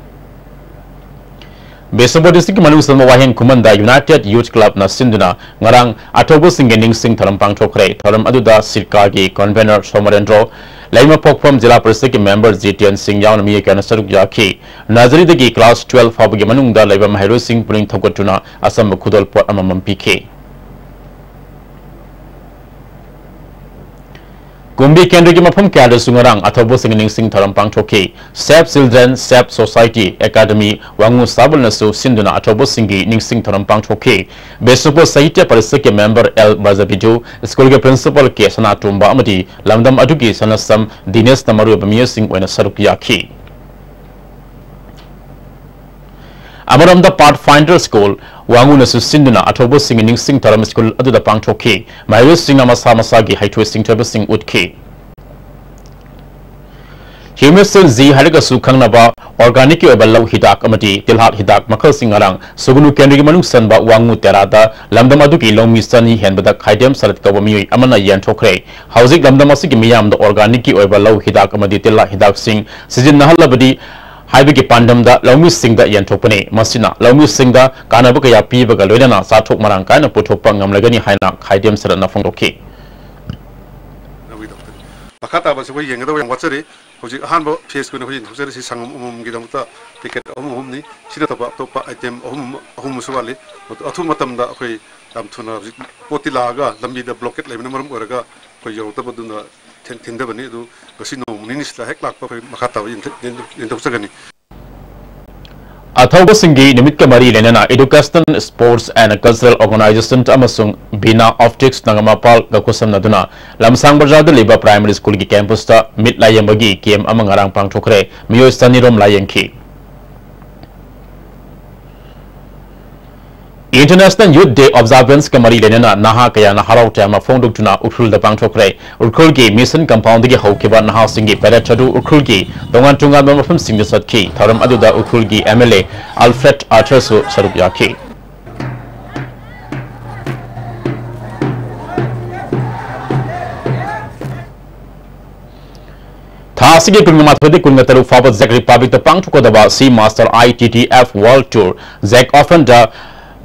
ꯕꯤꯁꯅꯨꯄꯨꯔ ꯗꯤꯁꯇ꯭ꯔꯤꯛꯀꯤ ꯃꯅꯨꯡ ꯆꯟꯕ ꯋꯥꯍꯦꯡ ꯈꯨꯃꯟꯗ United Youth Clubꯅ ꯁꯤꯟꯗꯨꯅ ꯉꯔꯥꯡ ꯑꯊꯧꯕꯁꯤꯡꯒꯤ ꯅꯤꯡꯁꯤꯡ ꯊꯧꯔꯝ ꯄꯥꯡꯊꯣꯛꯈ꯭ꯔꯦ꯫ ꯊꯧꯔꯝ ꯑꯗꯨꯗ ꯁꯤꯔꯀꯥꯒꯤ convenor ꯁꯣꯃꯔꯦꯟꯗ꯭ꯔꯣ, ꯂꯩꯃꯄꯣꯛꯐꯝ ꯖꯤꯂꯥ ꯄꯔꯤꯁꯗꯀꯤ member ꯖꯤꯇꯦꯟ ꯁꯤꯡ ꯌꯥꯎꯅ ꯃꯤꯑꯣꯏ ꯀꯌꯥꯅ ꯁꯔꯨꯛ ꯌꯥꯈꯤ꯫ Nurseryꯗꯒꯤ class twelve ꯐꯥꯎꯕꯒꯤ ꯃꯅꯨꯡꯗ ꯂꯩꯕ ꯃꯍꯩꯔꯣꯏꯁꯤꯡ ꯄꯨꯛꯅꯤꯡ ꯊꯧꯒꯠꯇꯨꯅ ꯑꯆꯝꯕ ꯈꯨꯗꯣꯜꯄꯣꯠ ꯑꯃꯃꯝ ꯄꯤꯈꯤ꯫ ꯀꯨꯝꯕꯤ ꯀꯦꯟꯗ꯭ꯔꯒꯤ ꯃꯐꯝ ꯀꯌꯥꯗꯁꯨ ꯉꯔꯥꯡ ꯑꯊꯧꯕꯁꯤꯡꯒꯤ ꯅꯤꯡꯁꯤꯡ ꯊꯧꯔꯝ ꯄꯥꯡꯊꯣꯛꯈꯤ꯫ Save Children, Save Society Academy ꯋꯥꯉꯨ ꯁꯥꯕꯜꯅꯁꯨ ꯁꯤꯟꯗꯨꯅ ꯑꯊꯧꯕꯁꯤꯡꯒꯤ ꯅꯤꯡꯁꯤꯡ ꯊꯧꯔꯝ ꯄꯥꯡꯊꯣꯛꯈꯤ꯫ ꯕꯤꯁꯅꯨꯄꯨꯔ ꯁꯥꯍꯤꯇ꯭ꯌ ꯄꯔꯤꯁꯗꯀꯤ member ꯑꯦꯜ ꯕꯖꯕꯤꯖꯨ, ꯁ꯭ꯀꯨꯜꯒꯤ principal ꯀꯦ ꯁꯅꯥꯇꯣꯝꯕ ꯑꯃꯗꯤ ꯂꯝꯗꯝ ꯑꯗꯨꯒꯤ ꯁꯅꯁꯝ ꯗꯤꯅꯦꯁꯅ ꯃꯔꯨꯑꯣꯏꯕ ꯃꯤꯑꯣꯏꯁꯤꯡ ꯑꯣꯏꯅ ꯁꯔꯨꯛ ꯌꯥꯈꯤ꯫ ꯑꯃꯔꯣꯝꯗ Pathfinder School ꯋꯥꯉꯨꯅꯁꯨ ꯁꯤꯟꯗꯨꯅ ꯑꯊꯧꯕꯁꯤꯡꯒꯤ ꯅꯤꯡꯁꯤꯡ ꯊꯧꯔꯝ ꯁ꯭ꯀꯨꯜ ꯑꯗꯨꯗ ꯄꯥꯡꯊꯣꯛꯈꯤ꯫ ꯃꯍꯩꯔꯣꯏꯁꯤꯡꯅ ꯃꯁꯥ ꯃꯁꯥꯒꯤ ꯍꯩꯊꯣꯏ ꯁꯤꯡꯊꯣꯏꯕꯁꯤꯡ ꯎꯠꯈꯤ꯫ Humecyn G ꯍꯥꯏꯔꯒꯁꯨ ꯈꯪꯅꯕ organicꯀꯤ ꯑꯣꯏꯕ ꯂꯧ ꯍꯤꯗꯥꯛ ꯑꯃꯗꯤ ꯇꯤꯜꯍꯥꯠ ꯍꯤꯗꯥꯛ ꯃꯈꯜꯁꯤꯡ ꯉꯔꯥꯡ ꯁꯨꯒꯅꯨ ꯀꯦꯟꯗ꯭ꯔꯒꯤ ꯃꯅꯨꯡ ꯆꯟꯕ ꯋꯥꯉꯨ ꯇꯦꯔꯥꯗ ꯂꯝꯗꯝ ꯑꯗꯨꯒꯤ ꯂꯧꯃꯤ ꯆꯅꯤ ꯍꯦꯟꯕꯗ ꯈꯥꯏꯗꯦꯝ ꯁꯔꯠ ꯀꯧꯕ ꯃꯤꯑꯣꯏ ꯑꯃꯅ ꯌꯦꯟꯊꯣꯛꯈ꯭ꯔꯦ꯫ ꯍꯧꯖꯤꯛ ꯂꯝꯗꯝ ꯑꯁꯤꯒꯤ ꯃꯤꯌꯥꯝꯗ organicꯀꯤ ꯑꯣꯏꯕ ꯂꯧ ꯍꯤꯗꯥꯛ ꯑꯃꯗꯤ ꯇꯤꯜꯍꯥꯠ ꯍꯤꯗꯥꯛꯁꯤꯡ ꯁꯤꯖꯤꯟꯅꯍꯜꯂꯕꯗꯤ ꯍꯥꯏꯕꯒꯤ ꯄꯥꯟꯗꯝꯗ ꯂꯧꯃꯤꯁꯤꯡꯗ ꯌꯦꯟꯊꯣꯛꯄꯅꯤ꯫ ꯃꯁꯤꯅ ꯂꯧꯃꯤꯁꯤꯡꯗ ꯀꯥꯟꯅꯕ ꯀꯌꯥ ꯄꯤꯕꯒ ꯂꯣꯏꯅꯅ ꯆꯥꯊꯣꯛ ꯃꯔꯥꯡ ꯀꯥꯏꯅ ꯄꯨꯊꯣꯛꯄ ꯉꯝꯂꯒꯅꯤ ꯍꯥꯏꯅ ꯈꯥꯏꯗꯦꯝ ꯁꯔꯠꯅ ꯐꯣꯡꯗꯣꯛꯈꯤ꯫ ꯃꯈꯥ ꯇꯥꯕꯁꯤ ꯑꯩꯈꯣꯏ ꯌꯦꯡꯒꯗꯕ ꯌꯥꯝ ꯋꯥꯠꯆꯔꯤ꯫ ꯍꯧꯖꯤꯛ ꯑꯍꯥꯟꯕ phaseꯀꯤ ꯑꯣꯏꯅ ꯑꯩꯈꯣꯏ ꯌꯦꯟꯊꯣꯛꯆꯔꯤꯁꯤ ꯁꯪꯒꯣꯝ ꯑꯃꯃꯝꯒꯤꯗꯃꯛꯇ packet ꯑꯍꯨꯝ ꯑꯍꯨꯝꯅꯤ꯫ ꯁꯤ ꯅꯠꯇꯕ ꯑꯇꯣꯞꯄ item ꯑꯍꯨꯝ ꯑꯃ, ꯑꯍꯨꯝ ꯑꯃꯁꯨ ꯋꯥꯠꯂꯤ꯫ ꯑꯗꯨ ꯑꯊꯨꯕ ꯃꯇꯝꯗ ꯑꯩꯈꯣꯏ ꯌꯥꯝ ꯊꯨꯅ ꯍꯧꯖꯤꯛ ꯄꯣꯠꯇꯤ ꯂꯥꯛꯑꯒ ꯂꯝꯕꯤꯗ blockade ꯂꯩꯕꯅ ꯃꯔꯝ ꯑꯣꯏꯔꯒ ꯑꯩꯈꯣꯏ ꯌꯧꯔꯛꯇꯕꯗꯨꯅ ꯊꯤꯟ-, ꯊꯤꯟꯊꯕꯅꯤ꯫ ꯑꯗꯨ ꯉꯁꯤ ꯅꯣꯡ ꯅꯤꯅꯤꯁꯤꯗ ꯍꯦꯛ ꯂꯥꯛꯄ ꯑꯩꯈꯣꯏ ꯃꯈꯥ ꯇꯥꯕ ꯌꯦꯟꯊ-, ꯌꯦꯟ-, ꯌꯦꯟꯊꯣꯛꯆꯒꯅꯤ꯫ ꯑꯊꯧꯕꯁꯤꯡꯒꯤ ꯅꯨꯃꯤꯠꯀ ꯃꯔꯤ ꯂꯩꯅꯅ Education, Sports and Cultural Organization ꯑꯃꯁꯨꯡ ꯕꯤꯅꯥ Opticsꯅ ꯃꯄꯥꯜꯒ ꯈꯨꯠꯁꯝꯅꯗꯨꯅ ꯂꯝꯁꯥꯡ ꯕꯖꯥꯔꯗ ꯂꯩꯕ primary schoolꯒꯤ campusꯇ ꯃꯤꯠ ꯂꯥꯌꯦꯡꯕꯒꯤ camp ꯑꯃ ꯉꯔꯥꯡ ꯄꯥꯡꯊꯣꯛꯈ꯭ꯔꯦ꯫ ꯃꯤꯑꯣꯏ ꯆꯅꯤꯔꯣꯝ ꯂꯥꯌꯦꯡꯈꯤ꯫ International Youth Day Observance ꯀ ꯃꯔꯤ ꯂꯩꯅꯅ ꯅꯍꯥ ꯀꯌꯥꯅ ꯍꯔꯥꯎ ꯇꯌꯥꯝꯕ ꯐꯣꯡꯗꯣꯛꯇꯨꯅ ꯎꯈ꯭ꯔꯨꯜꯗ ꯄꯥꯡꯊꯣꯛꯈ꯭ꯔꯦ꯫ ꯎꯈ꯭ꯔꯨꯜꯒꯤ Mission Compound ꯗꯒꯤ ꯍꯧꯈꯤꯕ ꯅꯍꯥꯁꯤꯡꯒꯤ parade ꯑꯗꯨ ꯎꯈ꯭ꯔꯨꯜꯒꯤ ꯇꯣꯉꯥꯟ ꯇꯣꯉꯥꯟꯕ ꯃꯐꯝꯁꯤꯡꯗ ꯆꯠꯈꯤ꯫ ꯊꯧꯔꯝ ꯑꯗꯨꯗ ꯎꯈ꯭ꯔꯨꯜꯒꯤ M L A Alfred Arthur ꯁꯨ ꯁꯔꯨꯛ ꯌꯥꯈꯤ꯫ ꯊꯥ ꯑꯁꯤꯒꯤ ꯀꯨꯟꯃꯉꯥꯗꯒꯤ ꯀꯨꯟꯇꯔꯨꯛ ꯐꯥꯎꯕ Czech Republic ꯇ ꯄꯥꯡꯊꯣꯛꯀꯗꯕ Seamaster I T T F World Tour, Czech Open the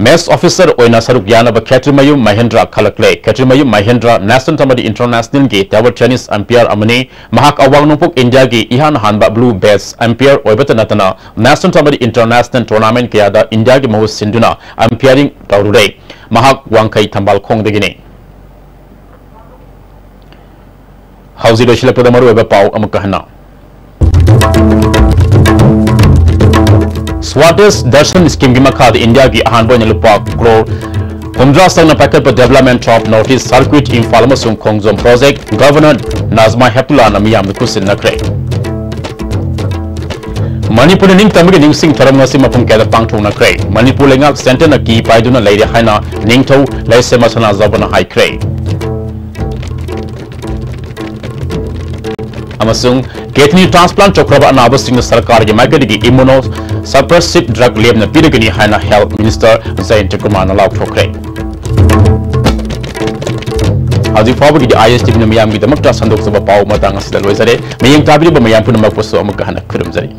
match officer ꯑꯣꯏꯅ ꯁꯔꯨꯛ ꯌꯥꯅꯕ ꯈꯦꯇ꯭ꯔꯤꯃꯌꯨꯝ ꯃꯍꯦꯟꯗ꯭ꯔ ꯈꯜꯂꯛꯂꯦ꯫ ꯈꯦꯇ꯭ꯔꯤꯃꯌꯨꯝ ꯃꯍꯦꯟꯗ꯭ꯔ national ꯑꯃꯗꯤ international ꯒꯤ table tennis umpire ꯑꯃꯅꯤ꯫ ꯃꯍꯥꯛ ꯑꯋꯥꯡ ꯅꯣꯡꯄꯣꯛ ꯏꯟꯗꯤꯌꯥꯒꯤ ꯏꯍꯥꯟ ꯍꯥꯟꯕ blue badge umpire ꯑꯣꯏꯕꯇ ꯅꯠꯇꯅ, national ꯑꯃꯗꯤ international tournament ꯀꯌꯥꯗ ꯏꯟꯗꯤꯌꯥꯒꯤ ꯃꯍꯨꯠ ꯁꯤꯟꯗꯨꯅ umpiring ꯇꯧꯔꯨꯔꯦ꯫ ꯃꯍꯥꯛ ꯋꯥꯡꯈꯩ ꯊꯝꯕꯥꯜꯈꯣꯡꯗꯒꯤꯅꯤ꯫ ꯍꯧꯖꯤꯛ ꯂꯣꯏꯁꯤꯜꯂꯛꯄꯗ ꯃꯔꯨꯑꯣꯏꯕ ꯄꯥꯎ ꯑꯃꯨꯛꯀ ꯍꯟꯅ꯫ Swadesh Darshan Scheme ꯒꯤ ꯃꯈꯥꯗ ꯏꯟꯗꯤꯌꯥꯒꯤ ꯑꯍꯥꯟꯕ ꯑꯣꯏꯅ ꯂꯨꯄꯥ ꯀ꯭ꯔꯣꯔ ꯍꯨꯝꯗ꯭ꯔꯥ ꯆꯪꯅ ꯄꯥꯏꯈꯠꯄ Development of North East Circuit, Imphal ꯑꯃꯁꯨꯡ ꯈꯣꯡꯖꯣꯝ project Governor Najma Heptulla ꯅ ꯃꯤꯌꯥꯝꯗ ꯈꯨꯠꯁꯤꯟꯅꯈ꯭ꯔꯦ꯫ ꯃꯅꯤꯄꯨꯔꯗ ꯅꯤꯡꯇꯝꯕꯒꯤ ꯅꯤꯡꯁꯤꯡ ꯊꯧꯔꯝ ꯉꯁꯤ ꯃꯐꯝ ꯀꯌꯥꯗ ꯄꯥꯡꯊꯣꯛꯅꯈ꯭ꯔꯦ꯫ ꯃꯅꯤꯄꯨꯔ ꯂꯩꯉꯥꯛ centre ꯅ ꯀꯤ ꯄꯥꯏꯗꯨꯅ ꯂꯩꯔꯦ ꯍꯥꯏꯅ ꯅꯤꯡꯊꯧ ꯂꯩꯁꯦꯝꯕ ꯁꯅꯥꯖꯥꯎꯕꯅ ꯍꯥꯏꯈ꯭ꯔꯦ꯫ ꯑꯃꯁꯨꯡ kidney transplant ꯇꯧꯈ꯭ꯔꯕ ꯑꯅꯥꯕꯁꯤꯡꯅ ꯁꯔꯀꯥꯔꯒꯤ ꯃꯥꯏꯀꯩꯗꯒꯤ immunosuppressive drug ꯂꯦꯝꯅ ꯄꯤꯔꯒꯅꯤ ꯍꯥꯏꯅ Health Minister ꯖꯌꯟꯇ ꯀꯨꯃꯥꯔꯅ ꯂꯥꯎꯊꯣꯛꯈ꯭ꯔꯦ꯫ ꯍꯧꯖꯤꯛ ꯐꯥꯎꯕꯒꯤꯗꯤ I S T V ꯅ ꯃꯤꯌꯥꯝꯒꯤꯗꯃꯛꯇ ꯁꯟꯗꯣꯛꯆꯕ ꯄꯥꯎ ꯃꯇꯥꯡ ꯑꯁꯤꯗ ꯂꯣꯏꯖꯔꯦ꯫ ꯃꯤꯠꯌꯦꯡ ꯇꯥꯕꯤꯔꯤꯕ ꯃꯌꯥꯝ ꯄꯨꯝꯅꯃꯛꯄꯨꯁꯨ ꯑꯃꯨꯛꯀ ꯍꯟꯅ ꯈꯨꯔꯨꯝꯖꯔꯤ꯫